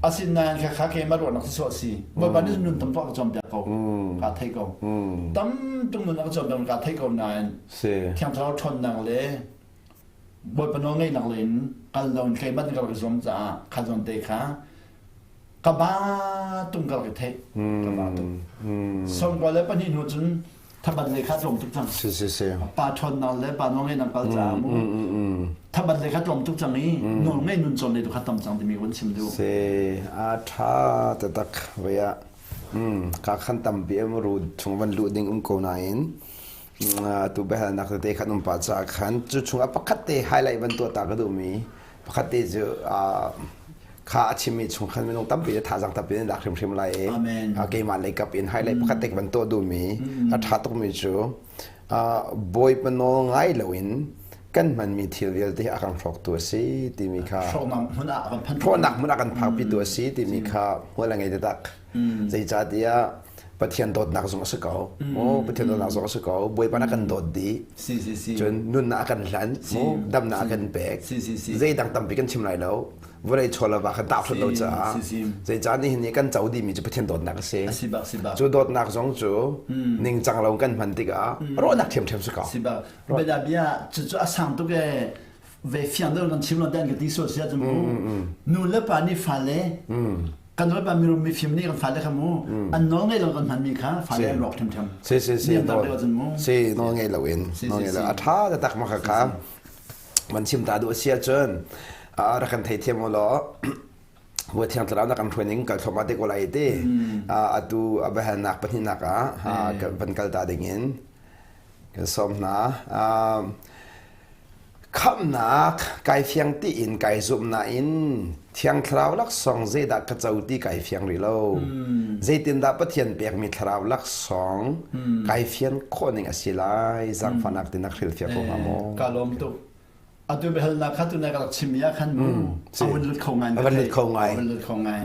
Asinain kha keimah ruahnak si sawh si. Bawipa nih nun tam tuah ka cawnpiak ko. Ka thei ko. Tam tung nun a ka cawnpiak ka thei ko nain Thiang Thlarau ṭhawnnak le Bawipa nawl ngeihnak le in kal lo in keimah nih ka rak i zuam caah kha zawn te kha ka ba tung ka rak i theih. Ka ba tung. 92 hnu cun thabat le kha tlawm tuk cang. Si si si. Pa ṭhawnnak le pa nawl ngeih kal caah mu thabat le kha tlawm tuk cang i nawl ngei nun cawn le tu kha tam cang timi vun chim duh. Si a ṭha taktak vei ah ka khan tampi am ru chung van luh ding um ko nain tu biahalnak tete khan um pa caah khan cu chung ah pakhat te highlight van tuah ta ka duhmi pakhat te cu kha a chimmi chung khan minung tampi le thazaang tampi in lak hrimhrim lai i keimah lei kap in highlight pakhat te van tuah duhmi a ṭha tukmi cu Bawipa nawl ngai loin kan hmanmi thil vialte hi a kan hrawktu a si timi kha hrawknak hmun ah kan phakpitu a si timi kha hmual a ngei taktak. Zeicahtiah Pathian dawtnak zong a si ko. Maw Pathian dawtnak zong a si ko. Bawipa na kan dawt dih. Si si si. Cun nunnak a kan hlanh, mu damnak a kan pek. Si si si. Zeidang tampi kan chim lai lo. Vawlei chaw le va kan tah hlut lo caah. Zeicah nihin ni kan co dihmi cu Pathian dawtnak a si. Si bak si bak. Cu dawtnak zong cu ningcang lo kan hman tikah rawhnak ṭhiamṭhiam si ko. Si bak. Bia bia cu cu a sang tuk ee. Ve fiang deuh kan chim lo dan ka ti sual sia cu mu. Nu le pa nih fale kan pa mirum mifim nih kan fale kha mu an nawl ngei lo kan hmanmi kha fale an rawk ṭhemṭhem. Si si si. Si nawl ngei lo in nawl ngei lo a ṭha taktak ma kha kha man chim ta duh a si ahcun rak kan theithiam u law Bawi Thiang Thlarau na kan hruai ning kal thluahmah te ko lai ti atu a biahalnak pahnihnak ah van kal ta ding in kan sawm hna. Khamhnak kai fiang tiin kai zumh nain Thiang Thlarau laksawng zeidah ka co ti kai fiang rih lo. Zeitindah Pathian pekmi Thlarau laksawng kai fian khawh ning a si lai? Zaangfahnak tin na hrilhfiah ko hnga maw? Ka lawm tuk. Atu biahalnak kha tu na ka rak chimmi ah khan mu a vun lut kho ngai. A van lut kho ngai. A van lut kho ngai.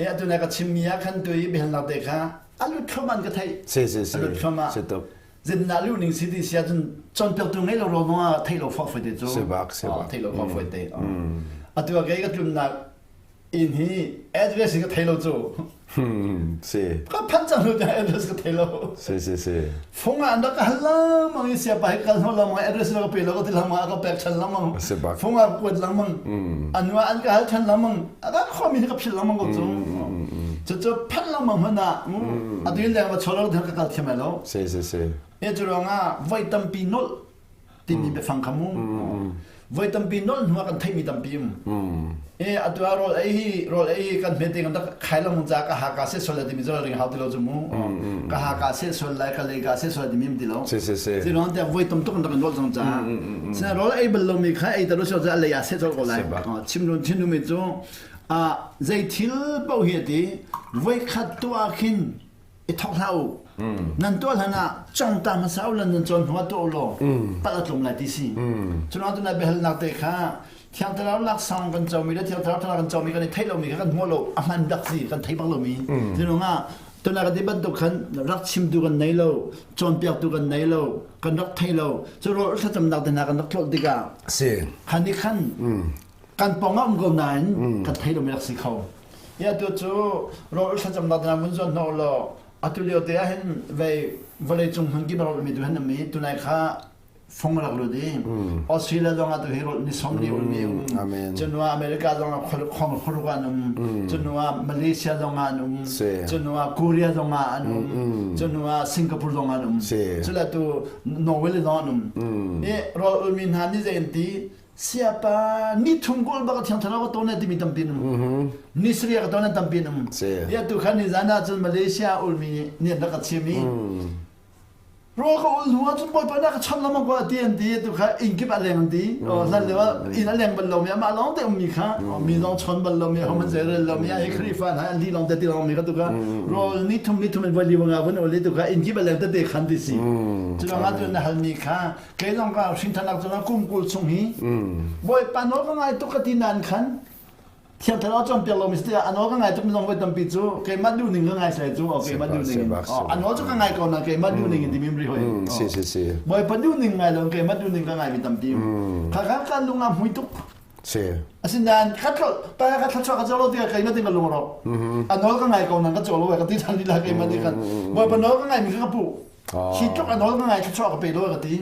E atu na ka chimmi ah khan tu i biahalnak te kha a lut thluahmah an ka theih. Si si si. A lut thluahmah. Si tuk. Zinna lu ning si ti sia cun cawnpiaktu ngei lo ruang ah theih lo fawh foi te cu. Si bak si bak. Theih lo fawh foi te. Atu ah kei ka tlunnak. Inn hi address hi ka thei lo cu. Si. Ka phanh cang hnu tiang address ka thei lo. Si si si. Fung ah an rak ka hal lengmang i siapa hi kal hnu lengmang address na ka pe lo ka ti lengmang a ka pek ṭhan lengmang. Si bak. Fung ah kuat lengmang. Anu ah an ka hal ṭhan lengmang. A ka khuami hi ka philh lengmang ko cu. Cucu phanh lengmang hmanh ah atu in leng va chaw lo ka kal thiam lai lo. Si si si. E cu ruangah voi tampi nolh timi biafang kha mu voi tampi nolh hnu ah kan theihmi tampi um e atu ah rawl ei hi rawl ei hi kan hmete kan rak khai lengmang ca ka ha ka se sol lai timi cu ring hau ti lo cu mu ka ha ka se sol lai ka lei ka se sol lai timi ti lo si si si si lawng tiang voi tam tuk kan rak nolh cang ca sina rawl ei bal lomi kha ei ta lo so ca lei ah se sol ko lai chim run chin mi cu a zei thil paoh hi ati voi khat tu ah khin i thok hlah u nan tuah hlan ah cong ta hmasa u lan nan cawn hnu ah tuah u law palh a tlum lai ti si cuno tu na biahalnak te kha thiang thlarau laksawng kan comi le thiang thlarau thlarau kan comi kan i theih lomi kha kan hmuh lo a hman dak si kan thei bak lomi cuno ah tuna ka ti bantuk khan rak chimtu kan nei lo cawnpiaktu kan nei lo kan rak thei lo cu rawl thlacamnak te hna kan rak tlolh tikah si khan i khan kan pong ah um ko nain kan thei lomi rak si kho ya tu cu rawl thlacamnak na vun zuan hno law atu lio te ah hin vei vawlei cung hmun kip rawl mi tu hin mi tunai kha fong rak lut i Australia zong ah tu hi rawl ni som ni ul mi um cunua America zong ah khong khuruk an um cunua Malaysia zong ah an um cunua Korea zong ah an um cunua Singapore zong ah an um cula tu Norway zong an um i rawl ul mi hna ni zei an ti siapa ni thum gol bak thiang thlarau ka ton timi tampi um ni Syria ka ton tampi um ya tu khan ni zan ah cun Malaysia ulmi ni an rak ka chim i ro ka ul hnu ah cun bawipa na ka chon lama ko ti an ti tu kha inn kip a leng an ti zan leo inn a leng bal lo mi amah lawng te ummi kha mi zong chon bal lo mi homan zei rel lo mi ai Khrifa hna an li lawng te ti lawng mi kha tu kha rol ni thum ni thum in voi li wanga vun ol tu kha inn kip a leng te te khan ti si cu nga tu na hal mi kha Kei zong ka hrinthanak cu kum 20 chung hi Bawipa nawl ka ngai tuk ka ti nain khan Thiang Thlarau cawnpiak lomi si tiah a nawl ka ngai tuk mi zong voi tampi cu keimah duh ning ka ngai sai cu keimah duh ning a nawl cu ka ngai ko na keimah duh ning in timi ri hoi si si si Bawipa duh ning ngai lo keimah duh ning ka ngai mi tampi kha kha ka lung ah hmui tuk si asinain ka tlol pa ka thluachuah ka colo tiah keimah ting ka lung rawk a nawl ka ngai ko nan ka colo ka ti than lila keimah nih khan Bawipa nawl ka ngai mi kha ka puh Hi tluk a nawl ka ngai thluachuah ka pe lo ka ti.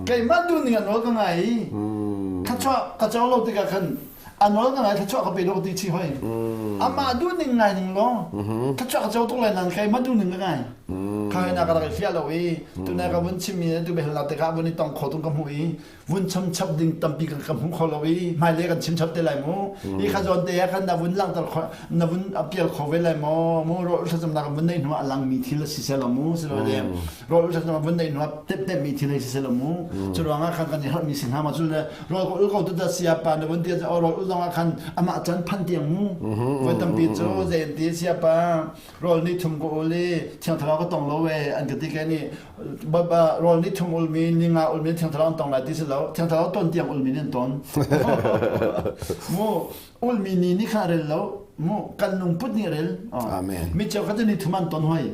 Keimah duh ning a nawl ka ngai i thluachuah ka co lo tikah khan a nawl ka ngai thluachuah ka pe lo ka ti chih hoi. Amah duh ning ngai ning law thluachuah ka co tuk lai nain keimah duh ning ka ngai. Kha hi na ka rak i hliah lo i tunai ka vun chimmi tu behal tikah vun i tong kho tung ka hmuh i vun cham chap ding tampi kan ka hmu kho lo i hmailei kan chim chap te lai mu i kha zawn te ah khan na vun langhter kho na vun apial kho ve lai maw mu rawl thlacamnak vun nei hnu ah lang mi thil si se lo mu si lo le rawl thlacamnak vun nei hnu ah tep tep mi thil si se lo mu cu ruang ah khan kan i harh mi si hna ma cu le rawl ko ul ko tu da sia pa na vun ti o rawl ul zong ah khan amah chan phan tiang mu voi tampi cu zei an ti sia pa rawl ni thum ko ul i thiang thlarau ka tong lo we an ka ti ke ni rawl ni thum ulmi ni nga ulmi thiang thlarau an tong lai ti si lo thiang thlarau ton tiang ulmi nih an ton mu ulmi ni ni kha rel lo mu kan lungput nih rel amen mi cheukhat ni thum an ton hoi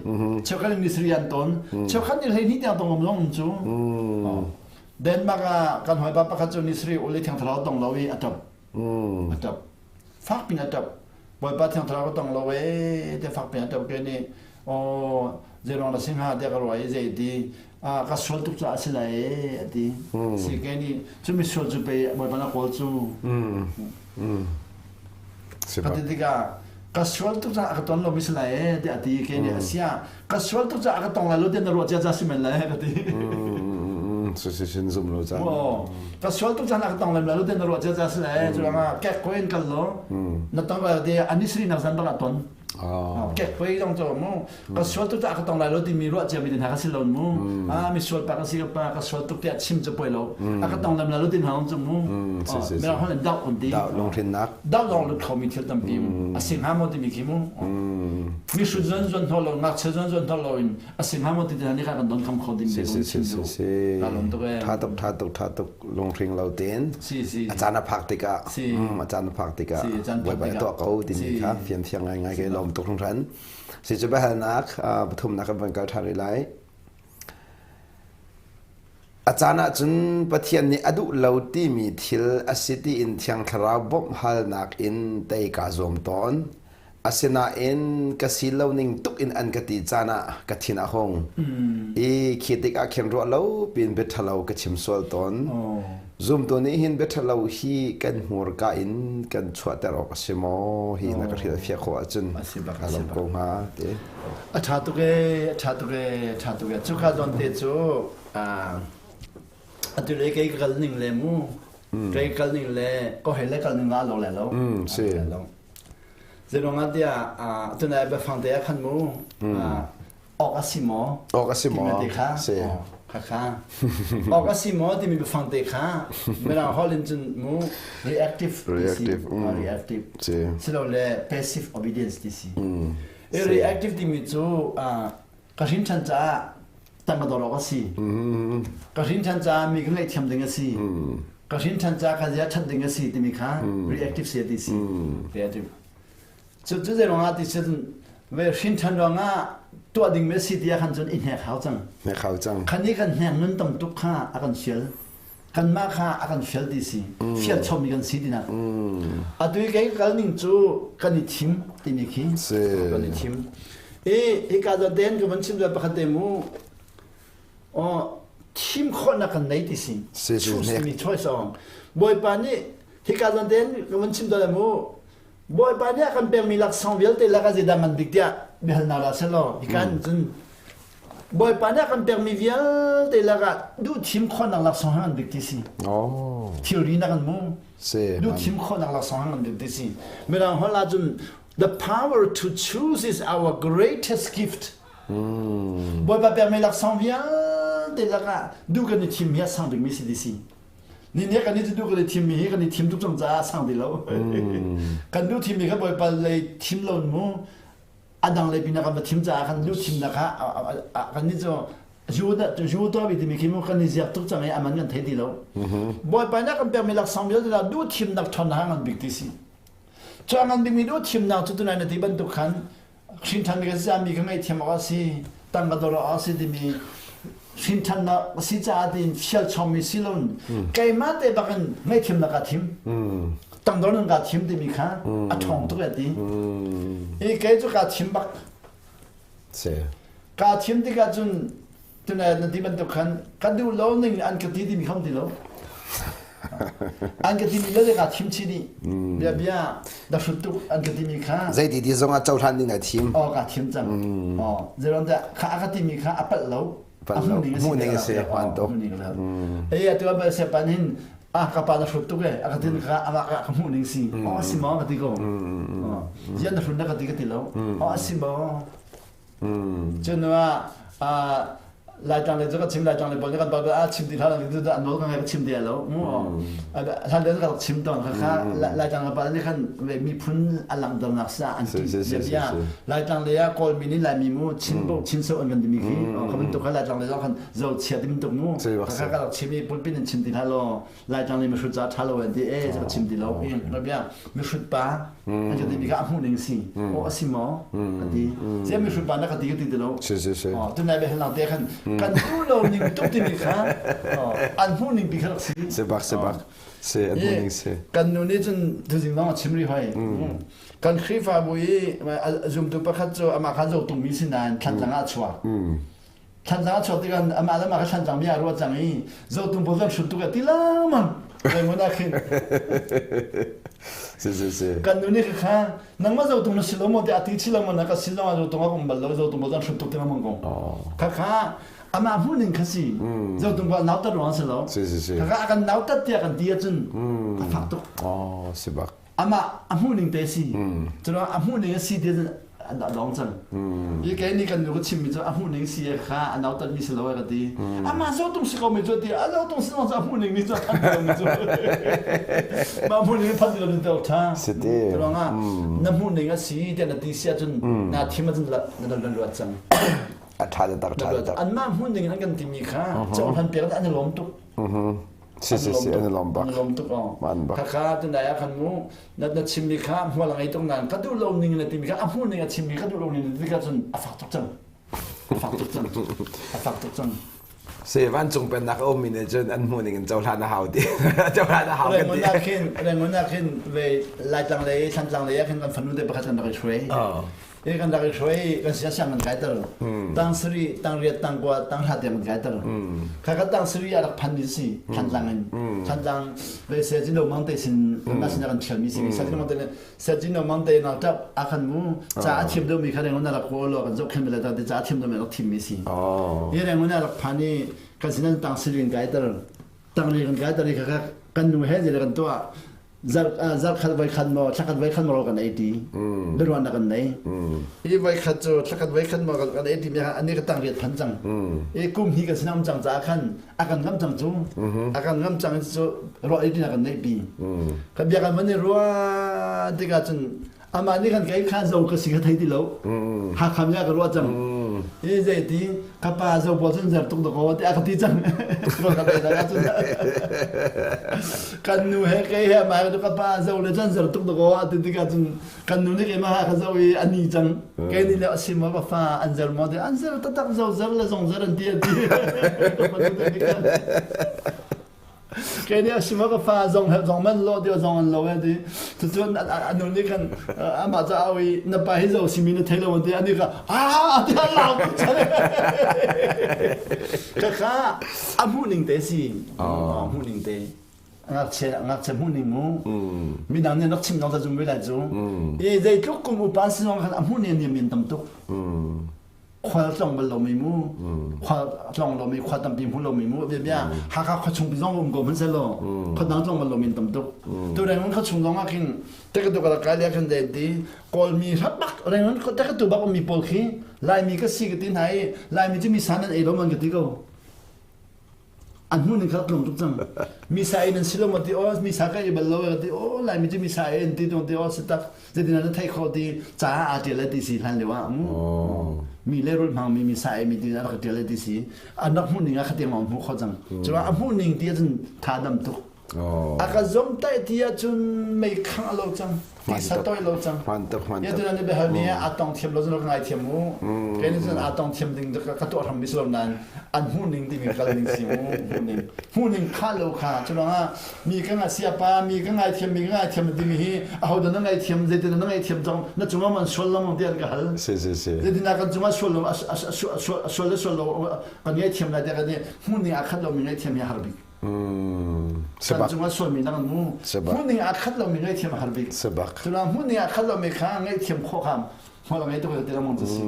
cheukhat ni sri an ton cheukhat ni hlei ni tiang tong om zong cu Denmark ah kan hoi pa pakhat cu ni sri uli thiang thlarau tong lo i a tap a tap fak pin a tap Bawipa thiang thlarau ka tong lo ee te fak pin a tap ke nih aw zeiruang dah si hnga tiah ka ruah i zei ti ka sual tuk caah a si lai ee a ti si ke nih cu mi sual cu pei Bawipa na kawl cu ka ti tikah ka sual tuk caah ka ton lomi si lai ee tiah a ti ke nih a sia ka sual tuk caah ka tong lai lo tiah na ruah cia ca si men lai ka ti si si sin zum lo caan ka sual tuk caan ka tong lem lai lo tiah na ruah cia ca si lai cu ruangah kek ko in kal lo na tong lai ti ani sri nak zan bak ah ton kek pei zong cu mu ka sual tuk caah ka tong lai lo timi ruah cia mi te hna ka si lo mu a mi sual pa ka si ka pa ka sual tuk tiah chim cu poi lo a ka tong lem lai lo ti hna cu mu mirang hon in dau on ti dau lungthrinnak dau lawng lut khomi thil tampi a si hnga maw timi khi mu mi hrut zon zon hno lo ngakchia zon zon hno lo in a si hnga maw ti te ni kha kan don kham kho ding si si si si si tha tuk tha tuk tha tuk lunghring lo tein si si a caan a phak tikah a caan a phak tikah bawipa tuah ko timi kha fian fiang ngai ngai ke lawm tuk hringhran si cu biahalnak pathumnak kan van kal ṭhan rih lai. A caan ahcun Pathian nih a duh lo timi thil a si tiin Thiang Thlarau bawmh halnak in tei kaa zuam tawn. Asinain ka si lo ning tuk in an ka ti caan ah ka thin a hung. I khi tikah khin ruah lo piin bia ṭhalo ka chim sual tawn. Zumtu nih hin bia ṭhalo hi kan hmurka in kan chuahter awk a si maw? Hi na ka hrilhfiah khawh ahcun ka lawm ko hnga ti. A ṭha tuk ee, a ṭha tuk ee, a ṭha tuk ee. Cuka zawn te cu atu le kei ka kal ning le mu kei kal ning le ko hei le kal ning la lo le lo. Si. Zeiruang ah tiah tunai biafang te ah khan mu awk a si maw? Awk a si maw? Timi te kha. Si. Kha kha. Awk a si maw timi biafang te kha Mirang holh in cun mu reactive reactive reactive si. Silole passive obedience ti si. Reactive timi cu ka hrin ṭhan caah tangka dawr awk a si. Ka hrin ṭhan caah mi ka ngaihthiam ding a si. Ka hrin ṭhan caah ka zia ṭhat ding a si timi kha reactive si ti si. Reactive. Cu cu zei ruangah ti cun ve hrin ṭhan ruangah tuah ding mi si ti ah khan cun i hnek hau cang. Hnek hau cang. Khan i kan hnek nun tam tuk kha a kan fial. Kanmah kha a kan fial ti si. Fial chommi kan si tinak. Atu i kei kal ning cu kan i thim timi khi. Kan i thim. I hika zawn ten ka van chim zual pakhat te mu. Oh, thim khawhnak kan nei ti si. Choose timi choice ong. Bawipa nih hika zawn ten ka van chim zual mu. Bawipa nih a kan pekmi laksawng vialte lak ah zeidah ngan bik tiah biahalnak dah selaw hika in cun Bawipa nih a kan pekmi vialte lakah duhthim khawhnak laksawng hi ngan bik ti si. Oh. Thilri na kan mu. Si. Duhthim khawhnak laksawng hi ngan bik ti si. Mirang holh ahcun the power to choose is our greatest gift. Mm. Bawipa pekmi laksawng vialte lakah duh kan i thim hi a sang bikmi si ti si. Ni nih kan i duh kan i thimmi hi kan i thim tuk cang caah a sang ti lo. Kan duh thimmi kha Bawipa lei thim lo mu a dang lei pinah kan va thim caah kan lu thimnak kha kan nih cu zu tuah bi timi khi mu kan i ziak tuk cang i aman kan thei ti lo bawipa nih kan pekmi laksawng vialte la duh thimnak ṭhawnnak ngan bik ti si cu a ngan bikmi duh thimnak cu tunai na ti bantuk khan hrin ṭhan mi kan si mi ka ngaihthiam awk a si tangka dor awk a si timi hrinthannak a si caah tiin fial chommi si loin keimah te bak in ngaihthiamnak kaa thim tangdor nun kaa thim timi kha a ṭhawng tuk e ti i kei cu kaa thim bak kaa thim tikah cun tunai na ti bantuk khan ka duh lo ning an ka ti timi kha ti lo an ka timi le kaa thim chih dih bia bia da hrut tuk an ka timi kha zei ti ti zong ah cohlan ding ai thim oh kaa thim cang oh zeron dah kha a ka timi kha a palh lo palh lo hmuh ning a si hmaan tuk ei atu a se pan hin a ka pa na hrut tuk e a ka tin ka ama ka ka hmuh ning si oh si maw ka ti ko zian na hrut na ka ti ka ti lo oh si maw Cun ah Laitlang le cu ka chim Laitlang le pawl nih kan pa a chim ti hlah lo an nawl ka ngai ka chim ti lo mu hlan le ka rak chim tawn kha kha Laitlang le pa nih khan miphun a langhternak sa an ti bia Laitlang le ah Kawl mi nih Laimi mu Chin bo Chin so an kan timi khi kha bantuk kha Laitlang le zong khan zo chia ti bantuk mu kha ka rak chim i pulpit in chim ti hlah law Laitlang le mihrut ca ṭha lo an ti e ka chim ti lo i bia mihrut pa an ka ti mi kha a hmuh ning si aw a si maw ka ti sia mihrut pa na ka ti ka ti ti lo si si si tunai be helang te khan kan duh lo ning tuk ti mi kha an hmuh ning pi kha rak si si bak si bak si an hmuh ning si kan nu nih cun tuzing zong a chim ri hoi kan Khrihfabu i zumtu pakhat cu amah kha zo tungmi si nain thlan ah a chuak Thantlang a chuak tikah amah le amah kha Thantlang mi ah ruah cang i Zotung pawl zong hrut tuk a ti lengmang. Raymond ah khin. Si si si. Kan nu nih kha nangmah Zotung na si lo maw tiah a ti chi lo maw na ka si zong ah Zotung a um bal lo Zotung pawl zong hrut tuk ti lengmang ko. Kha kha amah hmuh ning kha si. Zotung pawl nautat ruang si lo. Si si si. Kha kha a kan nautat tiah kan ti ahcun a fak tuk. Oh, si bak. amah a hmuh ning te si cun a hmuh ning a si ti a dong cang i kei nih kan nu ka chimmi cu a hmuh ning si kha a nautat mi si lo ka ti amah zotung si ko mi cu ti a zotung si lo cu a hmuh ning mi cu a phan lo mi cu mah hmuh ning phan lo mi te tha ruangah na hmuh ning a si tiah na ti si ahcun na thim ahcun na na luat cang a tha tak tha tak anmah hmuh ning an kan timi kha cohlan pek an i lawm tuk Si si si an i lawm bak. An lawm tuk aw. Man bak. Khakha tunai ah khan mu na na chimmi kha hmual a ngei tuk nain ka duh lo ning na timi kha a hmuh ning a chimmi ka duh lo ning na ti kha cun a fak tuk cang. A fak tuk cang. A fak tuk cang. Se vancung pennak a ummi nih cun an hmuh ning in cohlan a hau ti. Cohlan a hau kan ti. Rangoon ah khin Rangoon ah khin ve Laitlang lei Thlantlang lei ah khin kan fanu te pakhat kan rak i hruai. I kan rak i hruai kan sia siang kan kaiter. Tang sari, tang riat, tang kua, tang hra tiang kan kaiter. Kha kan tang sari a rak phan mi si Thlantlang in. Thlantlang ve se cin lo mang te sin kan sin kan thial mi si. Sa cin mang te Sajino mang te na tap a khan mu ca a thiam deuh mi kha reng na rak kawl lo kan zohkhen bele ta ca a thiam deuh mi rak thim mi si. Hi reng na rak phan i kan sinan tang silin kai tar tang ri kan kai tar i kha kan nu he zile kan tuah zar zar khat voi khat mo thlakhat voi khat mo kan ei ti biaruan na kan nei i voi khat cu thlakhat voi khat mo kan ei ti mi ani ka tang riat phan cang i kum hi kan sinam cang ca khan a kan ngam cang cu a kan ngam cang cu ruah i na kan neih pi kan bia kan van i ruah tikah cun amah nih kan kai kha zo ka si ka thei ti lo Hakha mi ka ruah cang i zei ti ka pa zo pawl cun zer tuk dakaw ti a ka ti cang kan nu he kei he mai ka pa zo le cun zer tuk dakaw a ti tikah cun kan nu nih keimah ka zoh i a ni cang kei nih le a si maw ka fa an zer maw ti an zer taktak zo zer le zong zer an ti an ti kei nih a si maw ka fa zong he zong man lo ti zong an lo e ti cucun a nu nih khan amah ca au i na pa hi zo simi na thei lo an ti ani ka ah ti a lau ka kha a hmuh ning te si a hmuh ning te ngakchia ngakchia hmuh ning mu midang nih rak chim zong ta zum ve lai cu i zeitluk kum upa si zong khan a hmuh ning niam tam tuk khual tlong bal lomi mu khual tlong lomi khua tampi hmu lomi mu bia bia Hakha khua chung zong um ko hmanh selaw khua dang tlong bal lomi tam tuk tu reng khua chung zong ah khin tekatu ka kai le khan den ti kawlmi hrat bak reng tekatu bak mi pawl khi laimi ka si ka ti hna i laimi cu mi san an ei lo man ka ti ko An hmuh ning kha tlawm tuk cang. Misa in an si lo maw ti aw misa ka i bal lo ka ti aw Laimi cu misa in ti tung ti aw si tak zeitin na theih khawh ti ca aa ṭial ti si hlan lio ah mu mi le rul hmang mi misa mi ti a rak ṭial ti si an rak hmuh ning ah khatiang lawng hmuh kho cang. Cuah a hmuh ning ti ahcun tha dam tuk. A ka zomtaih ti ahcun mei khangh a lo cang. Tisa toi lo cang. Hman tuk, hman tuk. Yatu nan biahal mi a tong thiam lo cun ka ngai thiam mu. Kei nih cun a tong thiam ding ka tuah hram mi si lo nain an hmuh ning timi kal ning si mu hmuh ning. Hmuh ning kha lo kha culangah mi ka nga sia pa mi ka ngai thiam mi ka ngai thiam timi hi aho dah na ngai thiam zeitin na ngai thiam cang na cungah man sual lo ti an ka hal. Si si si. Zeitin kan cungah sual lo sual le sual lo kan ngai thiam lai te kan hmuh ning a khat lo mi ngai thiam hi har bik. Kan cungah sualmi na kan mu. Hmuhning aa khat lomi ngaihthiam a har bik. Cuna hmuhning aa khat lomi kha ngaihthiam khawh kha hmual a ngei tuk ti ramong cu si.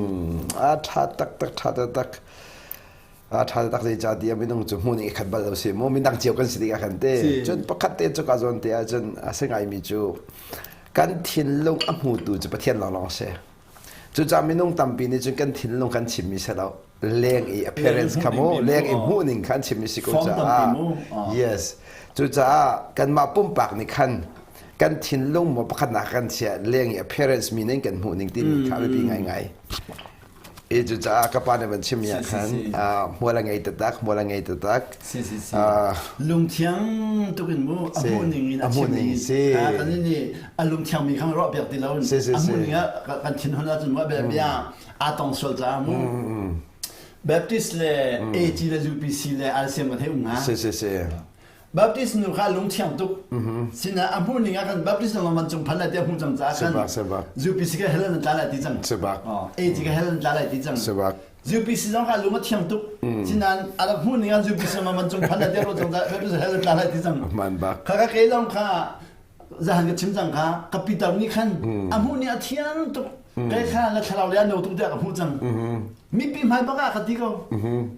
A tha taktak tha taktak. A tha taktak zei ca ti minung cu hmuhning i khat bal lo si mu mindang cio kan si tikah khan te. Cun pakhat te cu ka zawn te ahcun a si ngaimi cu kan thinlung a hmutu cu Pathian lawnglawng si. Cucaah minung tampi nih cun kan thinlung kan chimmi si lo. Leng i appearance kha mu leng i hmuh ning kha an chimmi si ko caah yes cucaah kanmah pumpak nih khan kan thinlung maw pakhatnak kan chiah leng i appearance mi ning kan hmuh ning timi kha biapi ngaingai i cucaah ka pa nih van chimmi ah khan hmual a ngei taktak hmual a ngei taktak Si si si. Lungthiang tuk in mu a hmuh ning in a chim ning si. Kan nih a lungthiang mi kha ruah piak ti lo a hmuh ning ah kan thinhun ahcun mu bia bia aa tong sual caah mu. Baptist le AG le UPC le RCM kan hei um nga. Si si si. Baptist nu kha lungthiang tuk. Sina a hmuh ning ah kan Baptist lawng man cung phan lai ti a hmuh cang caah kan UPC ka hell an tla lai ti cang. AG ka hell an tla lai ti cang. UPC zong kha lung a thiang tuk. Sinain a rak hmuh ning ah UPC ma man cung phan lai ro cang dah hell tla lai ti cang. Man bak. Kha ka ke zong kha zahan ka chim cang kha ka Peter nih khan a hmuh ni a thiang tuk. Kai kha la thlarau le a no tuk tiah ka hmuh cang. Mipi hmai bak ah ka ti ko.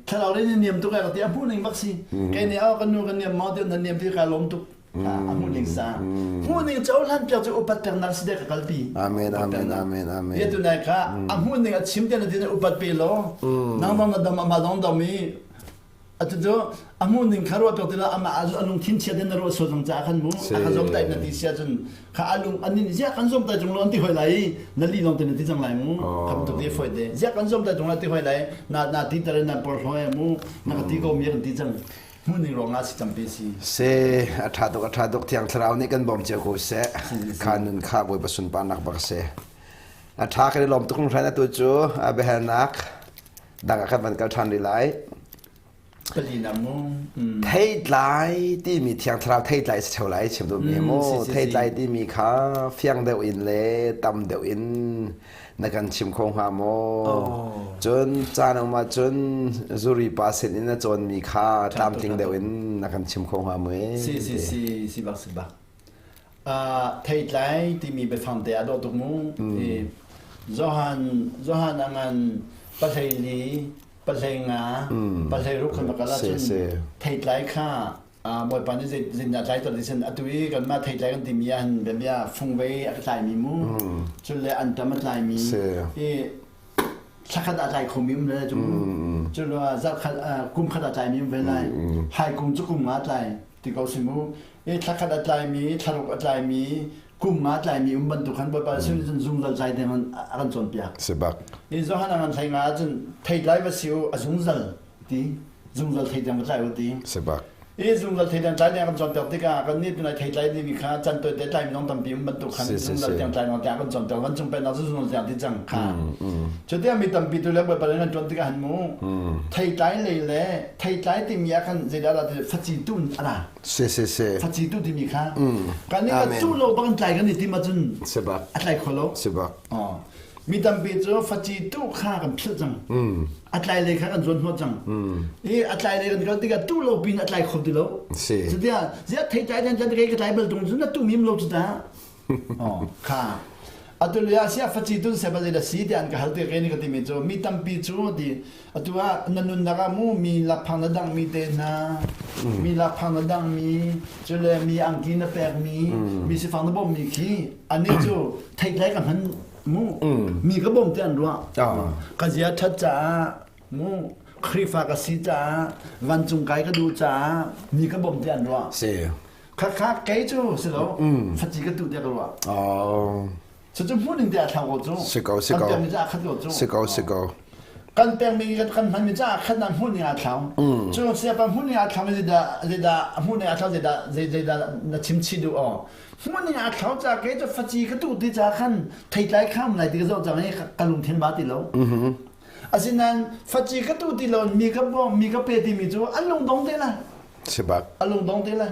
Thlarau le ni niam tuk ka ti a hmuh ning bak si. Kai nih oh kan nu kan niam maw ti na niam ti ka lawm tuk. A hmuh ning sa. Hmuh ning cohlan piak cu upat peknak si dek ka kalpi. Amen amen amen amen. Ye tu nai kha a hmuh ning a chim te na tin upat pe lo. Nang dong na dam ama dong dam i atu cu a hmuh ning kha ruah piak ti la ama a lungthin chia den na ruah sual zong ca khan mu a ka zom tai na ti sia cun kha a lung anin zia kan zom tai cung lo an ti hoi lai na li long te na ti cang lai mu kha tu ti foi te zia kan zom tai cung la ti hoi lai na na ti tar na por hloi mu na ka ti ko mi kan ti cang hmuhning ruangah si tampi si. Se a ṭha tuk a ṭha tuk thiang thlarau nih kan bawm cio ko seh kha nun kha Bawipa sunparnak bak si a ṭha kan i lawm tuk hringhran atu cu a biahalnak dang ah kan van kal ṭhan rih lai. Palinak mu. Theitlai timi thiang thlarau theitlai si theo lai chim duhmi mu. Theitlai timi kha fiang deuh in le tam deuh in na kan chim kho hnga maw? Cun caan um ahcun zuri pa sin in na cawnmi kha tlamtling deuh in na kan chim kho hnga mu? Si si si si bak si bak. Theitlai timi biafang te a dawh tuk mu. Johan Johan a ngan pahlei li pahlei nga pahlei ruk khan bakal ahcun theitlai kha Bawipa nih zeitindah tlai to ti sin atu i kanmah theitlai kan timi ah hin biabia fungvei a ka tlaimi mu cun le antam a tlaimi i thlakhat a tlai khomi um le cu cu lo ah zarhkhat kum khat a tlaimi um ve lai hai kum cu kum nga tlai ti ko si mu i thlakhat a tlaimi thlaruk a tlaimi kum nga tlaimi um bantuk khan Bawipa sin cun zungzal tlai ding a kan cawnpiak si bak i Johan a ngan thlai nga cun theitlai va si u a zungzal ti zungzal theitlai va tlai u ti si bak i zungzal theitlai tlai ding kan cawnpiak tikah kan nih tunai theitlai ding kha can toi te tlai minung tampi um bantuk khan zungzal tiang tlai tiang kan cawnpiak van cung pennak cu zungzal tiang ti cang kha cutia mi tampi tu le Bawipa kan tuan tikah han mu theitlai lei le theitlai timi ah khan zeidah dah ti faci tun a ra Si si si. Faci tu timi kha. Kan nih kan cu lo bang tlai kan i tim ahcun Si bak. a tlai kho lo. Si bak. Oh. Mi tampi cu faci tu kha kan philh cang. A tlai lei kha kan zuan hnawh cang. I a tlai lei kan kal tikah tu lo pin a tlai kho ti lo. Si. Cutia ziah thei tlai den tlai ka tlai bal tung cu na tu mim lo cu ta. Oh kha. Atu lio ah sia faci tun se ba zei si ti an ka hal te ke ni ka timi cu mi tampi cu ti Atu ah na nunnak ah mu mi lakphang na dangmi te hna, mi lakphang na dangmi, cule mi angki na pekmi, mi sifang na bawmmi khi anih cu theitlai ka hman mu mi ka bawm ti an ruah. Ka zia ṭhat caah mu Khrihfa ka si caah vancung kai ka duh caah mi ka bawm ti an ruah. Si. Khakha kei cu si lo faci ka tuh tiah ka ruah. Oh. Cucu hmun in tiah thlau ko cu. Si ko, si ko. Kan pekmi cu aa khat ko cu. Si ko, si ko. Kan pekmi kan hmanmi cu aa khat na hmun ning aa thlau. Cu siapa hmun ning aa thlau zeidah zeidah hmun ning aa thlau zeidah zeidah na chim chih duh aw. Hmun ning aa thlau ca ke cu faci ka tuh ti ca khan theitlai kham lai ti ka zoh cang i ka lungthin ba ti lo. Asinain faci ka tuh ti lo mi ka bawm mi ka pe timi cu an lungdong te la. Si bak. A lungdong te la.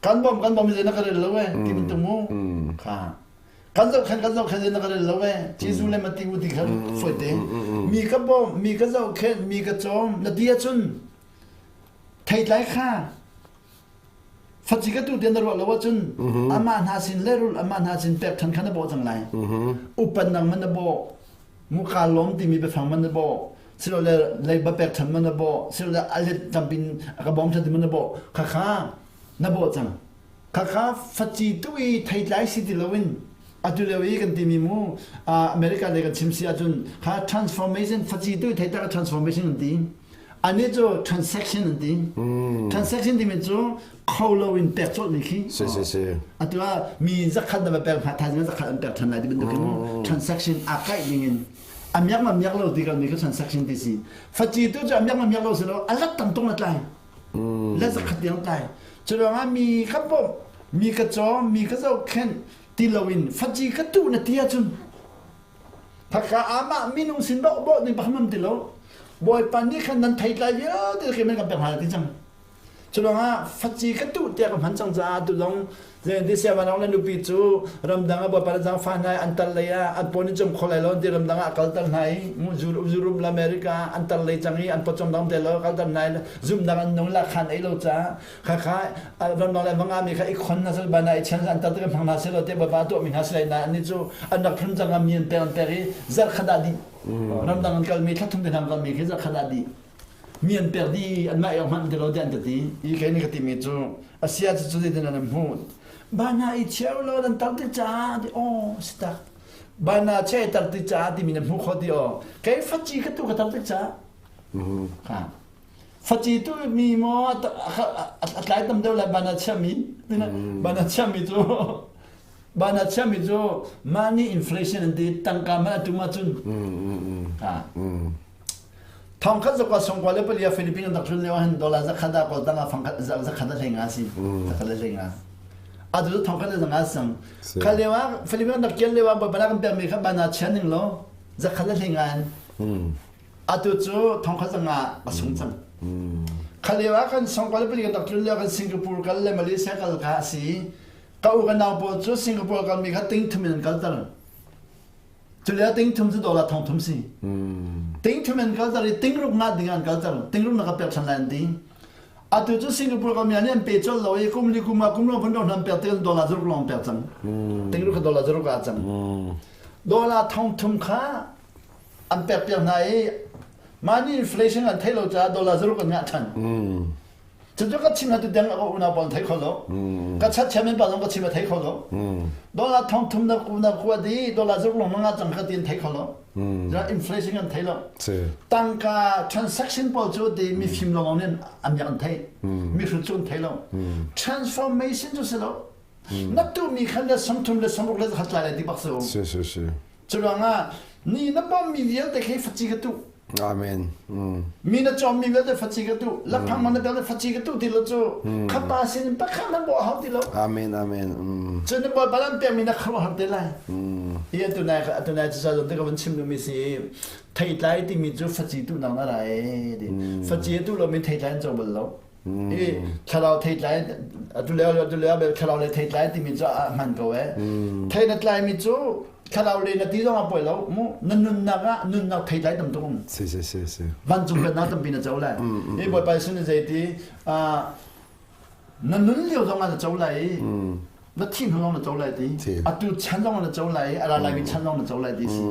Kan bawm kan bawm zei na ka rel lo eh ti bantuk mu. Kha. Kan zohkhenh kan zohkhenh in na ka rel lo e. Jesuh le Mati u ti kha foite. Mi ka bawm, mi ka zohkhenh, mi ka cawm na ti ahcun theitlai kha faci ka tu tian na ruah lo ahcun amah hna sin le rul amah hna sin pek than kha na bawh cang lai. Upat nang man na bawh, muka lawm timi biafang man na bawh, silole leiba pek than man na bawh, silole alet tampin ka bawm than ti man na bawh, kha kha na bawh cang. Khakha faci tu i theitlai si ti loin atu lio i kan timi mu America lei kan chim si ahcun kha transformation faci tu i theitlai ka transformation an ti. Ani cu transaction an ti. Transaction timi cu kho lo in pek colh mi khi. Si si si. Atu ah mi zakhat na va pek hna thaizing zakhat an pek than lai ti bantuk in transaction aa kaih ding in a miak ma miak lo ti kan mi kha transaction ti si. Faci tu cu a miak ma miak lo si lo a lat tam tung la tlai. Le zakhat tiang tlai. Cu ruangah mi ka bawmh, mi ka cawm, mi ka zohkhenh ti loin faci ka tuh na ti ahcun phaka amah minung sin bawh bawh ding pakhat ti lo. Bawipa nih khan nan theitlai vialte khi nan kan pek hna ti cang. Cu ruangah faci ka tuh tiah ka hman cang caah tu zong Zeiti siavanong le nupi cu ramdang ah Bawipa le zaangfah hna i an tal lei ah an paw nih cawm kho lai lo ti ramdang ah a kalter hna i Europe le America ah an tar lei cang i an pawcawm dang te lo kalter hna i zumhnak an nung la khan ei lo caah khakha ramdang le vanga mi kha i khon hna sel bana i chen an tar te hmang hna sel te Bawipa tuah mi hna sel na ani cu an rak phun cang mi an pek an pek i zarh khat ah dih ramdang an kalmi thla thum te hna kalmi khi zarh khat ah dih mi an pek dih anmah i hmanh ti lo tiah an ka ti i kei nih ka timi cu a sia cu cu zeitin an hmuh bana i cheu lo nan tar ti caah ti aw si tak bana che tar ti caah timi na hmuh kho ti aw kei faci ka tu ka tar ti caah ha faci tu mi maw a tlai tam deuh lai bana chiami bana chiami cu bana chiami cu mah nih inflation an ti tangka man a tum ahcun ha Thongkhat zakua songkua le palia Philippines an rak tlun lio ahhin dollar zakhat ah kawl tang ah fangkhat zakhat a hlei nga si. Zakhat le hlei nga. Atu cu thongkhat le zanga sang. Kha lio ah Philippines an rak kian lio ah baibal kan pekmi kha bana chia ning law zakhat le hlei nga in. Atu cu thongkhat zanga a sung cang. Kha lio ah kan songkol pali kan rak tlun lio kan Singapore kal le Malaysia kal kha a si. Ka u ka nau pawl cu Singapore kalmi kha ting thum in an kalter. Culio ting thum cu dollar thong thum si. Ting thum in kalter i ting ruk nga ding an kalter. Ting ruk na ka pek than lai an ti. Atu cu Singapore kam nih an pe colh lo i kum li kum ah kum long phun dong an pek ti dollar zaruk lawng pek cang. Ting ruk kha dollar zaruk ah cang. Dollar thong thum kha an pek piak hna i mah nih inflation an theih lo caah dollar zaruk an ngah than. Cucu ka chim hatu deng a unau pawl thei kho lo. Ka chat chairman pa zong ka chim a thei kho lo. Dollar thong thum na na kua di dollar zaruk lawng na ngah cang ka ti an thei kho lo. Inflation an thei lo. Tangka transaction pawl cu ti mi fim lawng nih an yak an thei. Mi hrut cu an thei lo. Transformation cu si lo. Na tu mi khan le samthum le samruk le khat lai lai ti bak si. Si si si. Curuangah ni na bawmmi vialte khi faci ka tuh. Amen. Mm. Mi na cawmmi vialte faci ka tuh. Laphang man na vialte faci ka tuh ti lo cu khapa sin pakhat na bawh hau ti lo. Amen. Amen. Mm. Cun na bawipa lan pekmi na khuaruahhar te lai. Mm. Hi atu nai atu nai cu sa te ka van chim duhmi si theitlai timi cu faci tuhnak na ra e ti. Faci tu lo mi theitlai an co bal lo. I thlarau theitlai atu leo atu leo bel thlarau le theitlai timi cu a hman ko e. Thei na tlai mi cu thlarau le na ti zong a poi lo mu na nunnak ah nunnak theitlai tam tuk um. Si si si si. Vancung pennak tampi na co lai. I Bawipa sin zei ti na nun lio zong ah na co lai i na thi hnu zong na co lai ti atu chan zong na co lai i a ra laimi chan zong na co lai ti si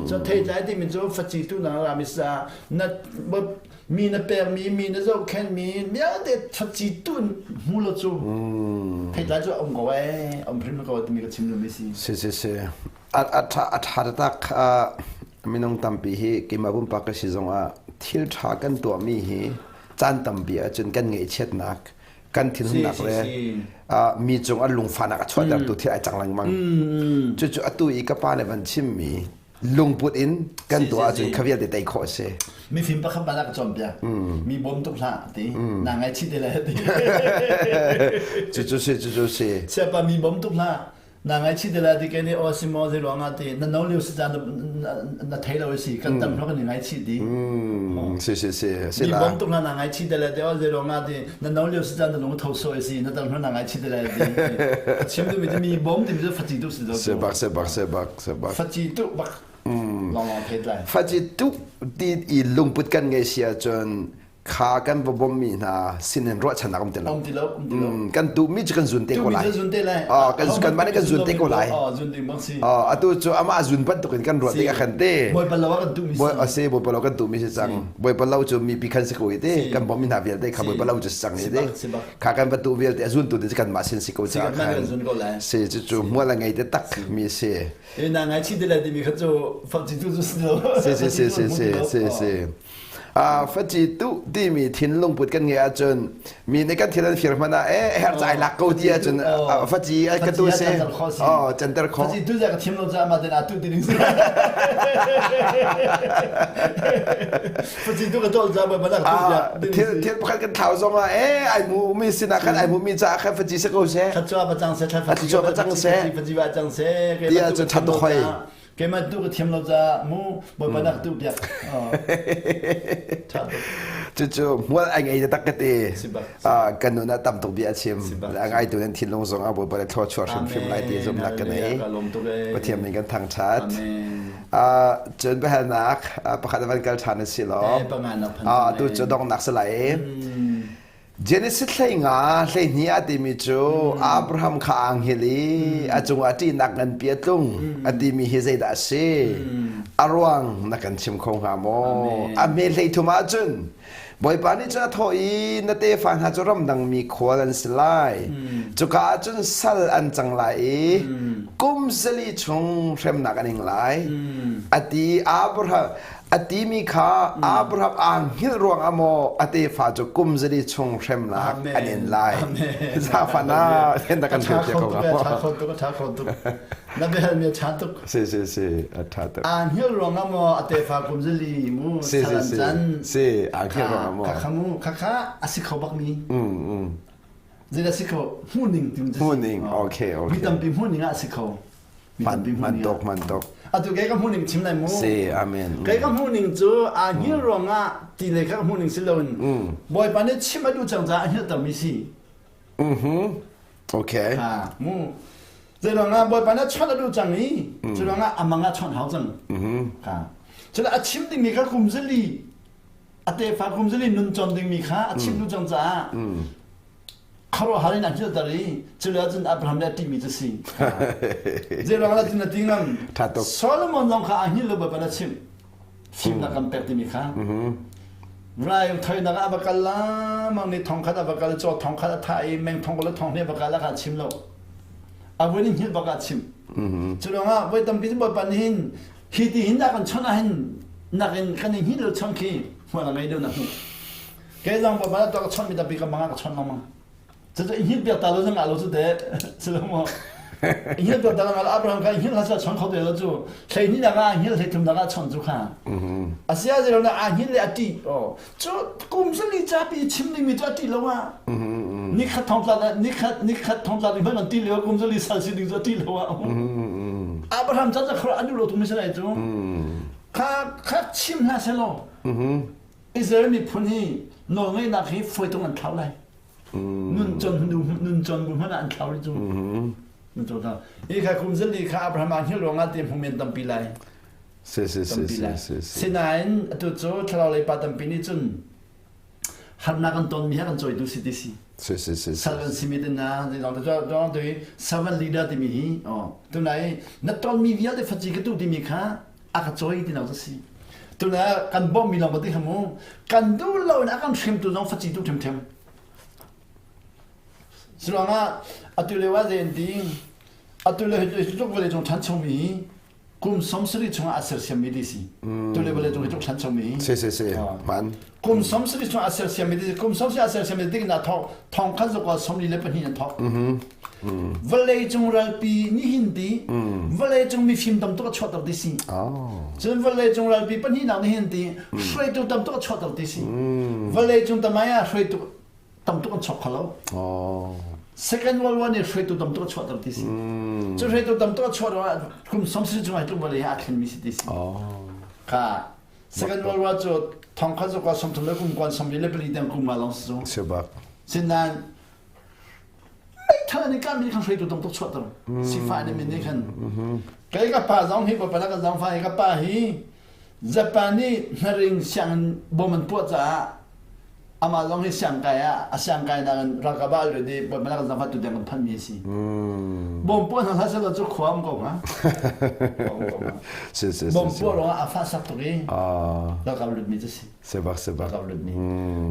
so theitlai timi cu faci tu na rami sa na mi na pekmi mi na zohkhenhmi vialte faci tu hmu lo cu theitlai cu a um ko ee um hrim ko timi ka chim duhmi si si si si a tha a tha tak minung tampi hi keimah pumpak ka si zong ah thil tha kan tuahmi hi caan tampi ahcun kan ngaihchiatnak kan thinhunnak le mi cung an lungfahnak a chuahtertu thil ai cang lengmang. Cucu atu i ka pa nih van chimmi lungput in kan tuah ahcun kha vialte tei khawh a si. Mifim pakhat pa ka cawnpiak. Mi bawm tuk hlah ti. Na ngaihchih te lai ti. Cucu si cucu si. Siapa mi bawm tuk hlah. Na ngaihchih te lai ti ke nih aw si maw zei ruang ah ti na no lio si caan na thei lo si kan tam hlo kan i ngaihchih ti. Si si si si la. Mi bom tuk na na ngaihchih te lai ti aw zei ruang ah ti na no lio si caan na lung tho so si na tam hlo na ngaihchih te lai ti. Chim tu mi ti mi bom ti mi cu faci tu si lo. Se bak se bak se bak se bak. Faci tu bak. Long long thei lai. Faci tu ti i lungput kan ngei si ahcun kha kan va bawmmi hna sinin ruahchannak um ti lo. Um ti lo, um ti lo. Kan duhmi cu kan zun te ko lai. Duhmi cu zun te lai. Oh, kan kan mah nih kan zun te ko lai. Oh, zun ding bang si. Oh, atu cu amah zun bantuk in kan ruah tik ah khan te. Bawipa lo kan duhmi si. Bawi ase bawipa lo kan duhmi si cang. Bawipa lo cu mipi khan si ko i te. Kan bawmmi hna vialte kha bawipa lo cu si cang i te. Kha kan va duh vialte a zun tu te kan mah sin si ko ca khan. Si cu cu hmual a ngei te tak mi si. E na ngai chi te lai timi kha cu fak chi tu cu si lo. Si si si si si si si. Faci tu timi thinlung put kan ngeih ahcun mi nih kan thil an fir hmanh ah eh her cai lak ko ti ahcun faci ka tu si oh canter kho faci tu ka thiam lo ca ma den atu ti ding si faci tu ka tol ca ba ba thil thil pakhat kan thlau zong ah eh ai mu mi sinah khan ai mu mi ca khan faci se ko se thachua ba cang se thachua ba cang se faci ba cang se ti ahcun that khoi Keimah tu ka thiam lo caah mu Bawipa nak tu piak. Cucu hmual ai ngei tak ka ti. Kan nun ah tam tuk bia a chim. A ngaitu nan thinlung zong ah Bawipa le thluachuah hrimhrim lai ti zumhnak ka nei. Pathian min kan thangṭhat. Cun biahalnak pakhat van kal ṭhan a si law. Tu cu donghnak si lai. Genesis 15 12 a timi cu Abraham kha aa hngilh i a cungah ṭihnak nganpi a tlung a timi hi zeidah a si? A ruang na kan chim kho hnga maw? A hme 13 ahcun Bawipa nih cun a thawh i na tefa hna cu ramdangmi khual an si lai. Cuka ah cun sal an cang lai i kum zali chung hremnak an ing lai. A ti Abraham A timi kha Abraham aa hngilh ruangah maw a tefa cu kum zali chung hremnak an in lai. Zaangfah na na kan hrilh piak ko hnga maw? Tha tuk, tha kho tuk. Na biahal mi a tha tuk. Si si si, a tha tuk. Aa hngilh ruangah maw a tefa kum zali mu si si si. Si, aa hngilh ruangah maw? Kha kha mu, kha kha a si kho bak mi. Zeidah si kho? Hmuhning Hmuhning, okay, okay. Mi tampi hmuhning ah a si kho. Mi tampi hmuh Man ning tuk ah. man tuk. Atu kei ka hmuh ning chim lai mu. Si amen. Kei ka hmuh ning cu aa hngilh ruangah ti lei kha ka hmuh ning si loin Bawipa nih chim a duh cang caah a hngilhtermi si. Mhm. Okay. Ha mu. Zei ruangah Bawipa nih chawnh a duh cang i cu ruangah a mang ah chawnh hau cang. Ha. Cun a chim dingmi kha kum zali a tefa kum zali nun cawn dingmi kha a chim duh cang caah khuaruahhar in a hngilhter i cu lio cun Abraham nih a ṭihmi cu si. Zei ruangah dah cun a ti ngam? Ṭha tuk. Solomon zong kha a hngilh lo Bawipa nih a chimh. Fimnak kan pek timi kha. Rai thoinak ah a va kal lamang ni thong khat a va kal caw thong khat a thah i meng thong le thong hnih a va kal a kha a chim lo. A vun i hngilh bak ah a chim. Cu ruangah voi tampi cu Bawipa nih hin hi ti hin a kan chawnh ah hin nakin kan i hngilh lo chang khi hmual a ngei deuh na hmuh. Kei zong Bawipa nih ka chawnh mi tampi ka mang ah ka chawnh lengmang. Cucu i hngilh piak ta lo zong ngah lo cu teh. Si lo maw? I hngilh piak ta lo ngah lo Abraham kha i hngilh hlah chawnh kho te lo cu. Hleihnih nak ah hngilh hleithum nak ah chawnh cu kha. Asia zero na aa hngilh le a ṭih. Oh. Cu kum zali capi chim dingmi cu a ṭih lo ah. Nikhat thong tla nikhat nikhat thong tla ding hmanh kan ti lio kum zali sal si ding cu a ṭih lo ah. Abraham ca cu khuaruah an duh lo tuk mi si lai cu. Kha kha chim hna selaw. Israel miphun hi nawlngeihnak hi fawi tuk an thlau lai. Nun con nun con bu hmanh ah an thlau rih cu. Nun con thlau. Hi kha kum zali kha Abraham ah hngilh ruangah ti hmu men tampi lai. Si si si Tampi lai. si si. Sinain atu cu thlarau lei pa tampi nih cun harnak an tonmi he kan cawitu si ti si. Si si si. Sal kan simi te na zeizong te cu tu hi servant leader timi hi oh tunai na tonmi vialte faci ka tu timi kha a ka cawi ti lo cu si tuna kan bawmmi lawng ti kha mu kan duh lo in a kan hrimtu zong faci tu ṭhemṭhem Curuangah atu lio ah zei an ti atu le hi tluk vawlei cung ṭhanchomi hi kum 70 chungah a sersiammi ti si tu le vawlei cung hi tluk ṭhanchomi hi Si si si man kum 70 chungah a sersiammi ti si kum 70 a sersiammi ti na thong thong khat zok 42 an thok Vawlei cung ralpi nihin ti vawlei cung mifim tam tuk a chuahter ti si. Cun vawlei cung ralpi pahnihnak nihin ti hruaitu tam tuk a chuahter ti si. Vawlei cung tamai ah hruaitu tam tuk an chuak kho lo. Second World War nih hruaitu tam tuk a chuahter ti si. Cu hruaitu tam tuk a chuah ruangah kum 70 cung ah tluk vawlei ah a thlenmi si ti si. Kha Second World War cu thong khat zok 30 le kum kuan 44 tiang kum nga lawng si cu. Sibak. Sinain Meithal nih kan nih khan hruaitu tam tuk chuahter. Sifah nih min nih khan. Kei ka pa zong hi Bawipa ka zong fa hi ka pa hi Japan nih hnaring sianginn bom an puah caah amah zong hi siangkai ah a siangkai nak in ralkap ah lut i Bawipa ka zong fa tu tiang kan phanmi a si. Bom puah hna hlah selaw cu khua um ko hnga. Si si Bom puah ruangah a fah sak tuk i ralkap lutmi cu si. Sebak sebak. Ralkap lutmi.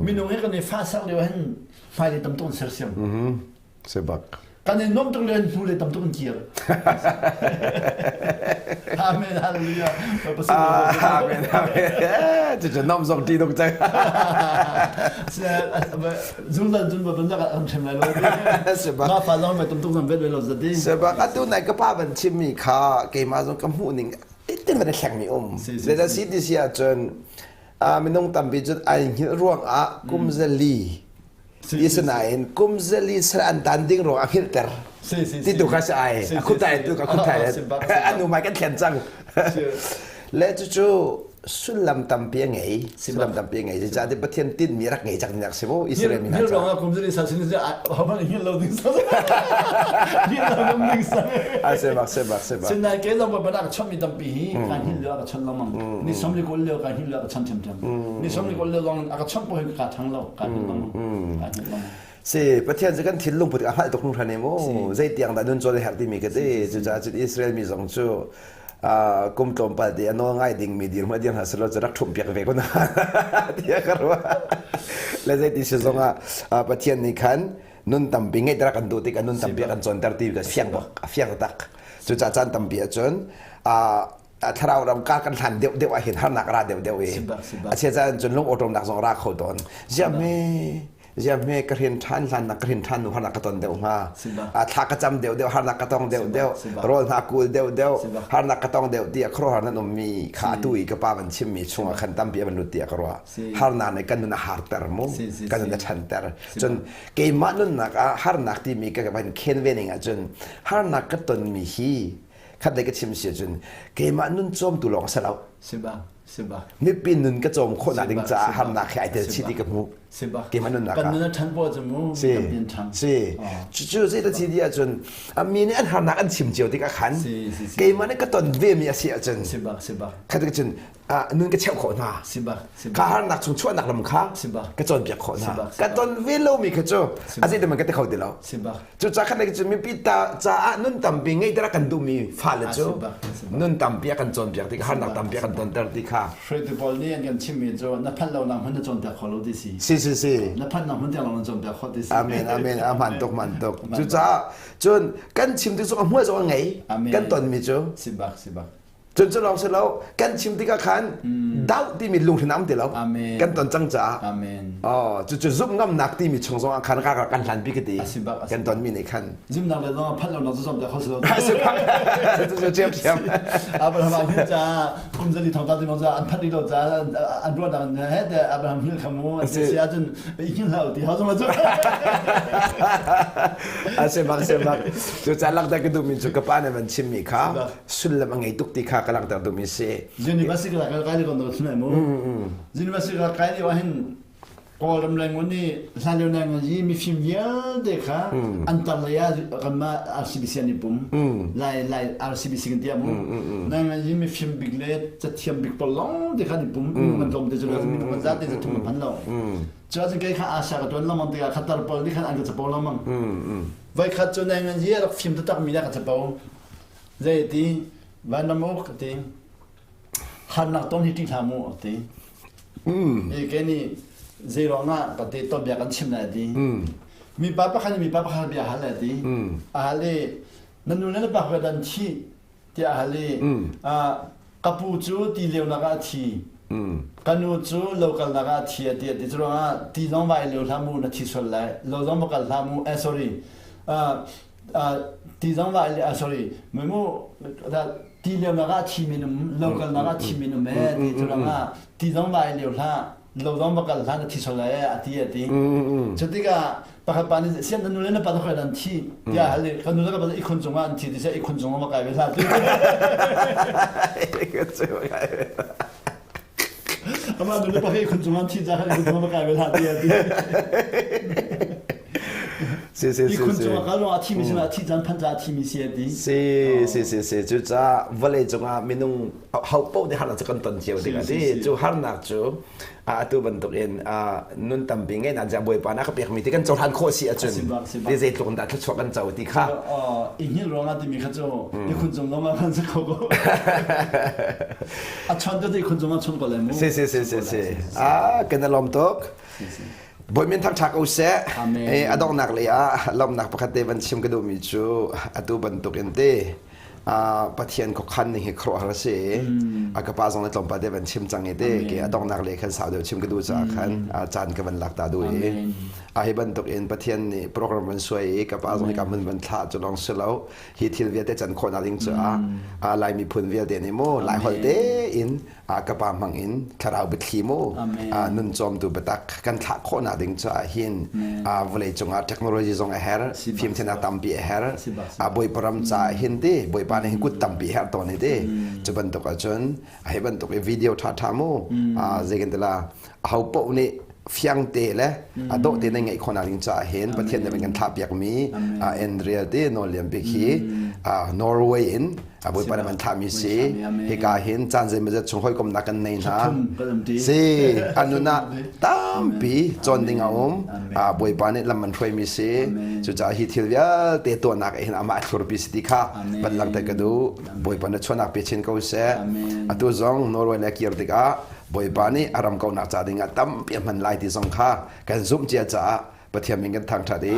Minung hi kan i fah sak lio hin hmailei tam tuk an sersiam. Sebak. Kan in nuam tuk le hnulei tam tuk an kir. Amen. Hallelujah. Amen. Amen. Cucu nom zong ti tuk cang. Zungzal cun ba ban an hrem lai lo. Sebak. Ma fa zong mai tam tuk zong vet lo zati. Sebak atu nai ka pa ban chimmi kha keimah zong ka hmuh ning itin van thleng mi um. Le da si ti si ahcun minung tampi cu ai hngilh ruangah kum zali ti sinain kum zali sal an tan ding ruang a hngilhter ti tu kha si ai a khutai tu ka khutai anu mai kan thlen cang le cucu sullam tampi a ngei sullam tampi a ngei zeicahtiah Pathian tinhmi rak ngei cang ding si mu Israel mi hna caah ruangah kum zali sal sin hohmanh hngilh lo ding sa hngilh lo ding sa sebak sebak sebak sinain ke zong ba ka chonmi tampi hi ka hngilh lio ka chon lengmang ni somli kul lio ka hngilh lio ka chon ṭhiamṭhiam ni somli kul lio zong a ka chon po hi ka ṭhang lo ka hngilh lengmang ka hngilh lengmang Si Pathian cu kan thinlung put a hngalh tuk hnu hran i mu zei tiang dah nun cawn a herh timi ka ti cucaah cun Israel mi zong cu kum tlawmpal te a nawl ngai dingmi dirhmun a dir hna selaw cu rak ṭhumh piak ve ko hna tiah ka ruah le zeiti si zongah Pathian nih khan nun tampi ngeih rak kan duh tik ah nun tampi a kan cawnter ti ka fiang bak a fiang tak cucaah caan tampi ahcun thlarau ram ka kan hlan deuh deuh ah hin harnak ra deuh deuh i a chia caan cun lung awṭawmnak zong ra kho tawn ziahme ziahme ka hrin ṭhan hlannak ka hrin ṭhan nu harnak ka ton deuh hnga thla ka cam deuh deuh harnak ka tong deuh deuh rawl hna kul deuh deuh harnak ka tong deuh tiah khuaruahhar nan ummi kha atu i ka pa van chimmi chungah khan tampi a van lut tiah ka ruah harnak nih kan nun a harter mu kan nun a ṭhanter cun keimah nunnak ah harnak timi ka van khen ve ning ahcun harnak ka tonmi hi. Khat lei ka chim si ahcun keimah nun cawmtu lawng a si lo. Si ba, si ba. Mipi nun ka cawm khawhnak ding caah harnak he ai tel chih ti ka hmuh. Si ba. Keimah nunnak Kan nun a ṭhan poah cu mu Si. tampi an ṭhang. Si. Cucu zei ti ti ahcun a mi nih an harnak an chim cio tikah khan Si, si, si. keimah nih ka ton vemi a si ahcun Si bak, si bak. khat cun nun ka cheuh khawh hna. Si bak, si bak. Ka harnak chung chuahnak lam kha Si bak. ka cawnpiak khawh hna. Si bak, si Ka bak. ton ve lomi kha cu a zeitin ka ti kho ti lo. Si bak. Cucaah khan cu mipi ta caah nun tampi ngeihter a kan duhmi fale cu nun tampi a kan cawnpiak ti harnak tampi a kan tonter ti kha. Hruaitu pawl nih an kan chimmi cu na phanh lo nak hmun na cawnpiak kho lo ti si. Si si si. Na phanh nak hmun tiang lawng na cawnpiak kho ti si. Amen amen a hman tuk hman tuk. Cucaah cun kan chim ti zong a hmual zong a ngei. Kan tonmi cu. Si bak si bak. Cun cu lawng si lo, kan chim tikah khan doubt timi lungthin a um ti lo. Amen. Kan ton cang caah. Amen. Oh, cucu zumh ngamnak timi chung zong ah khan ka kan hlanpi ka ti. Kan tonmi nih khan. Zumnak le zong phanh lo nak cu zom te kho si lo. Si bak. Cucu ṭhiamṭhiam. Abraham ah hin ca kum zali thong ta ti ca an phanh lo ca an ruah nak he te Abraham hil khamu an si ahcun i hngil hlah ti hau zong cu. A si bak si bak. Cu ca lak da ka duhmi cu ka pa nih van chimmi kha sullam a ngei tuk ti kha ka langhter duhmi si. University ka kai li kon do thunai mu. University ka kai li wa hin Kawlram Rangoon nih hlan lio nang yi mifim vialte kha an tar lei ah kanmah RCBC an i pum. Lai Lai RCBC kan ti mu. Nang yi mifim bik le cathiam bik pawl lawng te kha an i pum. Minung an tlawm te cu minung an zat te cu thum an phan lo. Cu ahcun kei kha Asia ka tuan lengmang tikah khatar pawl nih khan an ka capo lengmang. Voi khat cu nang yi a rak fim taktak mi dah ka capo. Zei ti vanram uk a ti. Harnak ton hi ṭih hlah mu a ti. I ke nih zei ruangah ka ti ton bia kan chim lai a ti. Mipa pakhat nih mipa pakhat bia hal lai a ti. A hal i na nu le na pa dan thi tiah a hal i ka pu cu ti lionak ah a thi. Ka nu cu lo kalnak ah a thi a ti a ti. Cu ruangah ti zong vai lio hlah mu na thi sual lai. Lo zong va kal hlah mu. Eh sorry. Ti zong va sorry mu ti lio nak ah thi min um lo kal nak ah thi min um e ti cu ah ti zong va lio hlah lo zong va kal hlah na thi sol lai a ti a ti cu tikah pakhat pa nih sian na nu le na pa khoi dan thi tiah hal ka nu le ka pa i khun cung ah an thi ti i khun cung ah va kai ve hlah ti Amah nu le pa he khun cung ah thi ca khan khun cung ah kai ve hlah ti a ti. Si si si. Khun cung ah ka lung a thi mi sinah thi caan phan ca a thi mi si a ti. Si si si si cu ca vawlei cungah minung ho paoh nih harnak cu kan ton cio tikah ti cu harnak cu atu bantuk in nun tampi ngei na bawipa na ka pekmi ti kan cohlan khawh si ahcun ti zeitluk in dah thluachuah kan co ti kha i hngilh ruangah timi kha cu i khun cung lawng ah khan si kho ko a chon te khun cung ah chon ko lai mu si si si si si ah kan lawm tuk Bawi min thangṭha ko seh. Amen. A donghnak lei ah lawmhnak pakhat te van chim ka duhmi cu atu bantuk in te Pathian khuakhan ning hi khuaruahhar a si. A ka pa zong le tlawmpal te van chim cang i te ke a donghnak le khan sau deuh chim ka duh caah khan caan ka van lak ta duh i a hi bantuk in Pathian nih program van suai i ka pa zong hi ka hmun van thlah cu lawng si lo hi thil vialte can khawhnak ding caah Lai miphun vialte nih mu Lai holh tein ka pa hmang in thlarau biathli mu nun cawmtu biatak kan thlah khawhnak ding caah hin vawlei cungah technology zong a herh fimthiamnak tampi a herh bawipa ram caah hin ti bawipa nih hin kut tampi herh tawn hi ti cu bantuk ahcun hi bantuk i video ṭhaṭha mu zei kan ti la aho paoh nih fiang te le a dawh te nan ngeih khawhnak ding caah hin Pathian nih kan thlah piakmi Andrea te nawl lian bik hi Norway in Bawipa nih an thlahmi si hika hin caan zeimawzat chung hawikomnak kan nei hna si anun ah tampi cawn ding a um Bawipa nih lam an hruaimi si cucaah hi thil vialte tuahnak hin amah a thlurpi si ti kha van langhter ka duh Bawipa na chuahnak pe chin ko seh atu zong Norway le kir tikah Bawipa nih a ram kauhnak ca ding ah tampi a hman lai ti zong kha kan zumh cia caah Pathian min kan thangṭhat i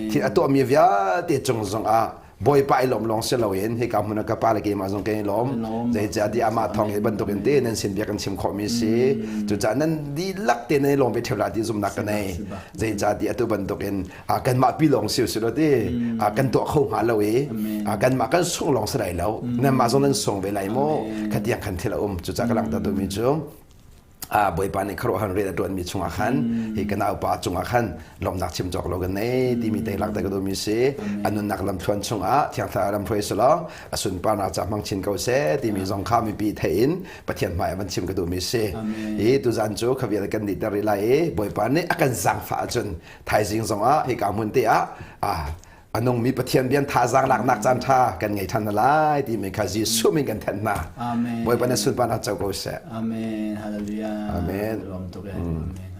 thil a tuahmi vialte cung zong ah Bawipa i lawm lawng si loin hika hmun ah ka pa le keimah zong kan i lawm zeicahtiah amah thawng hi bantuk in te nan sin bia kan chim khawhmi si cucaah nan dihlak te nan i lawm ve ṭheo lai ti zumhnak ka nei zeicahtiah atu bantuk in kanmah pi lawng si usih law ti kan tuah kho hnga lo i kanmah kan sung lawng si lai lo nanmah zong nan sung ve lai mu khatiang khan thil a um cucaah ka langhter duhmi cu. Bawipa nih khuaruahhar rian a ṭuanmi chungah khan hi ka naupa cungah khan lawmhnak chim cawk lo kan nei timi te lak te ka duhmi si. A nunnak lamthluan chungah Thiang Thlarau lamhruai selaw a sunparnak ca hmang chin ko seh timi zong kha mipi theih in Pathian hmai ah van chim ka duhmi si. Hi tuzan cu kha vial kan dih ter rih lai i Bawipa nih a kan zaangfah ahcun thaizing zongah hika hmun te ah a nungmi Pathian bian thazaang laknak caan ṭha kan ngei ṭhan lai timi kha Jesuh min kan thenh hna. Amen. Bawipa na sunparnak co ko seh. Amen. Hallelujah. Amen. Lawm tuk e. Amen.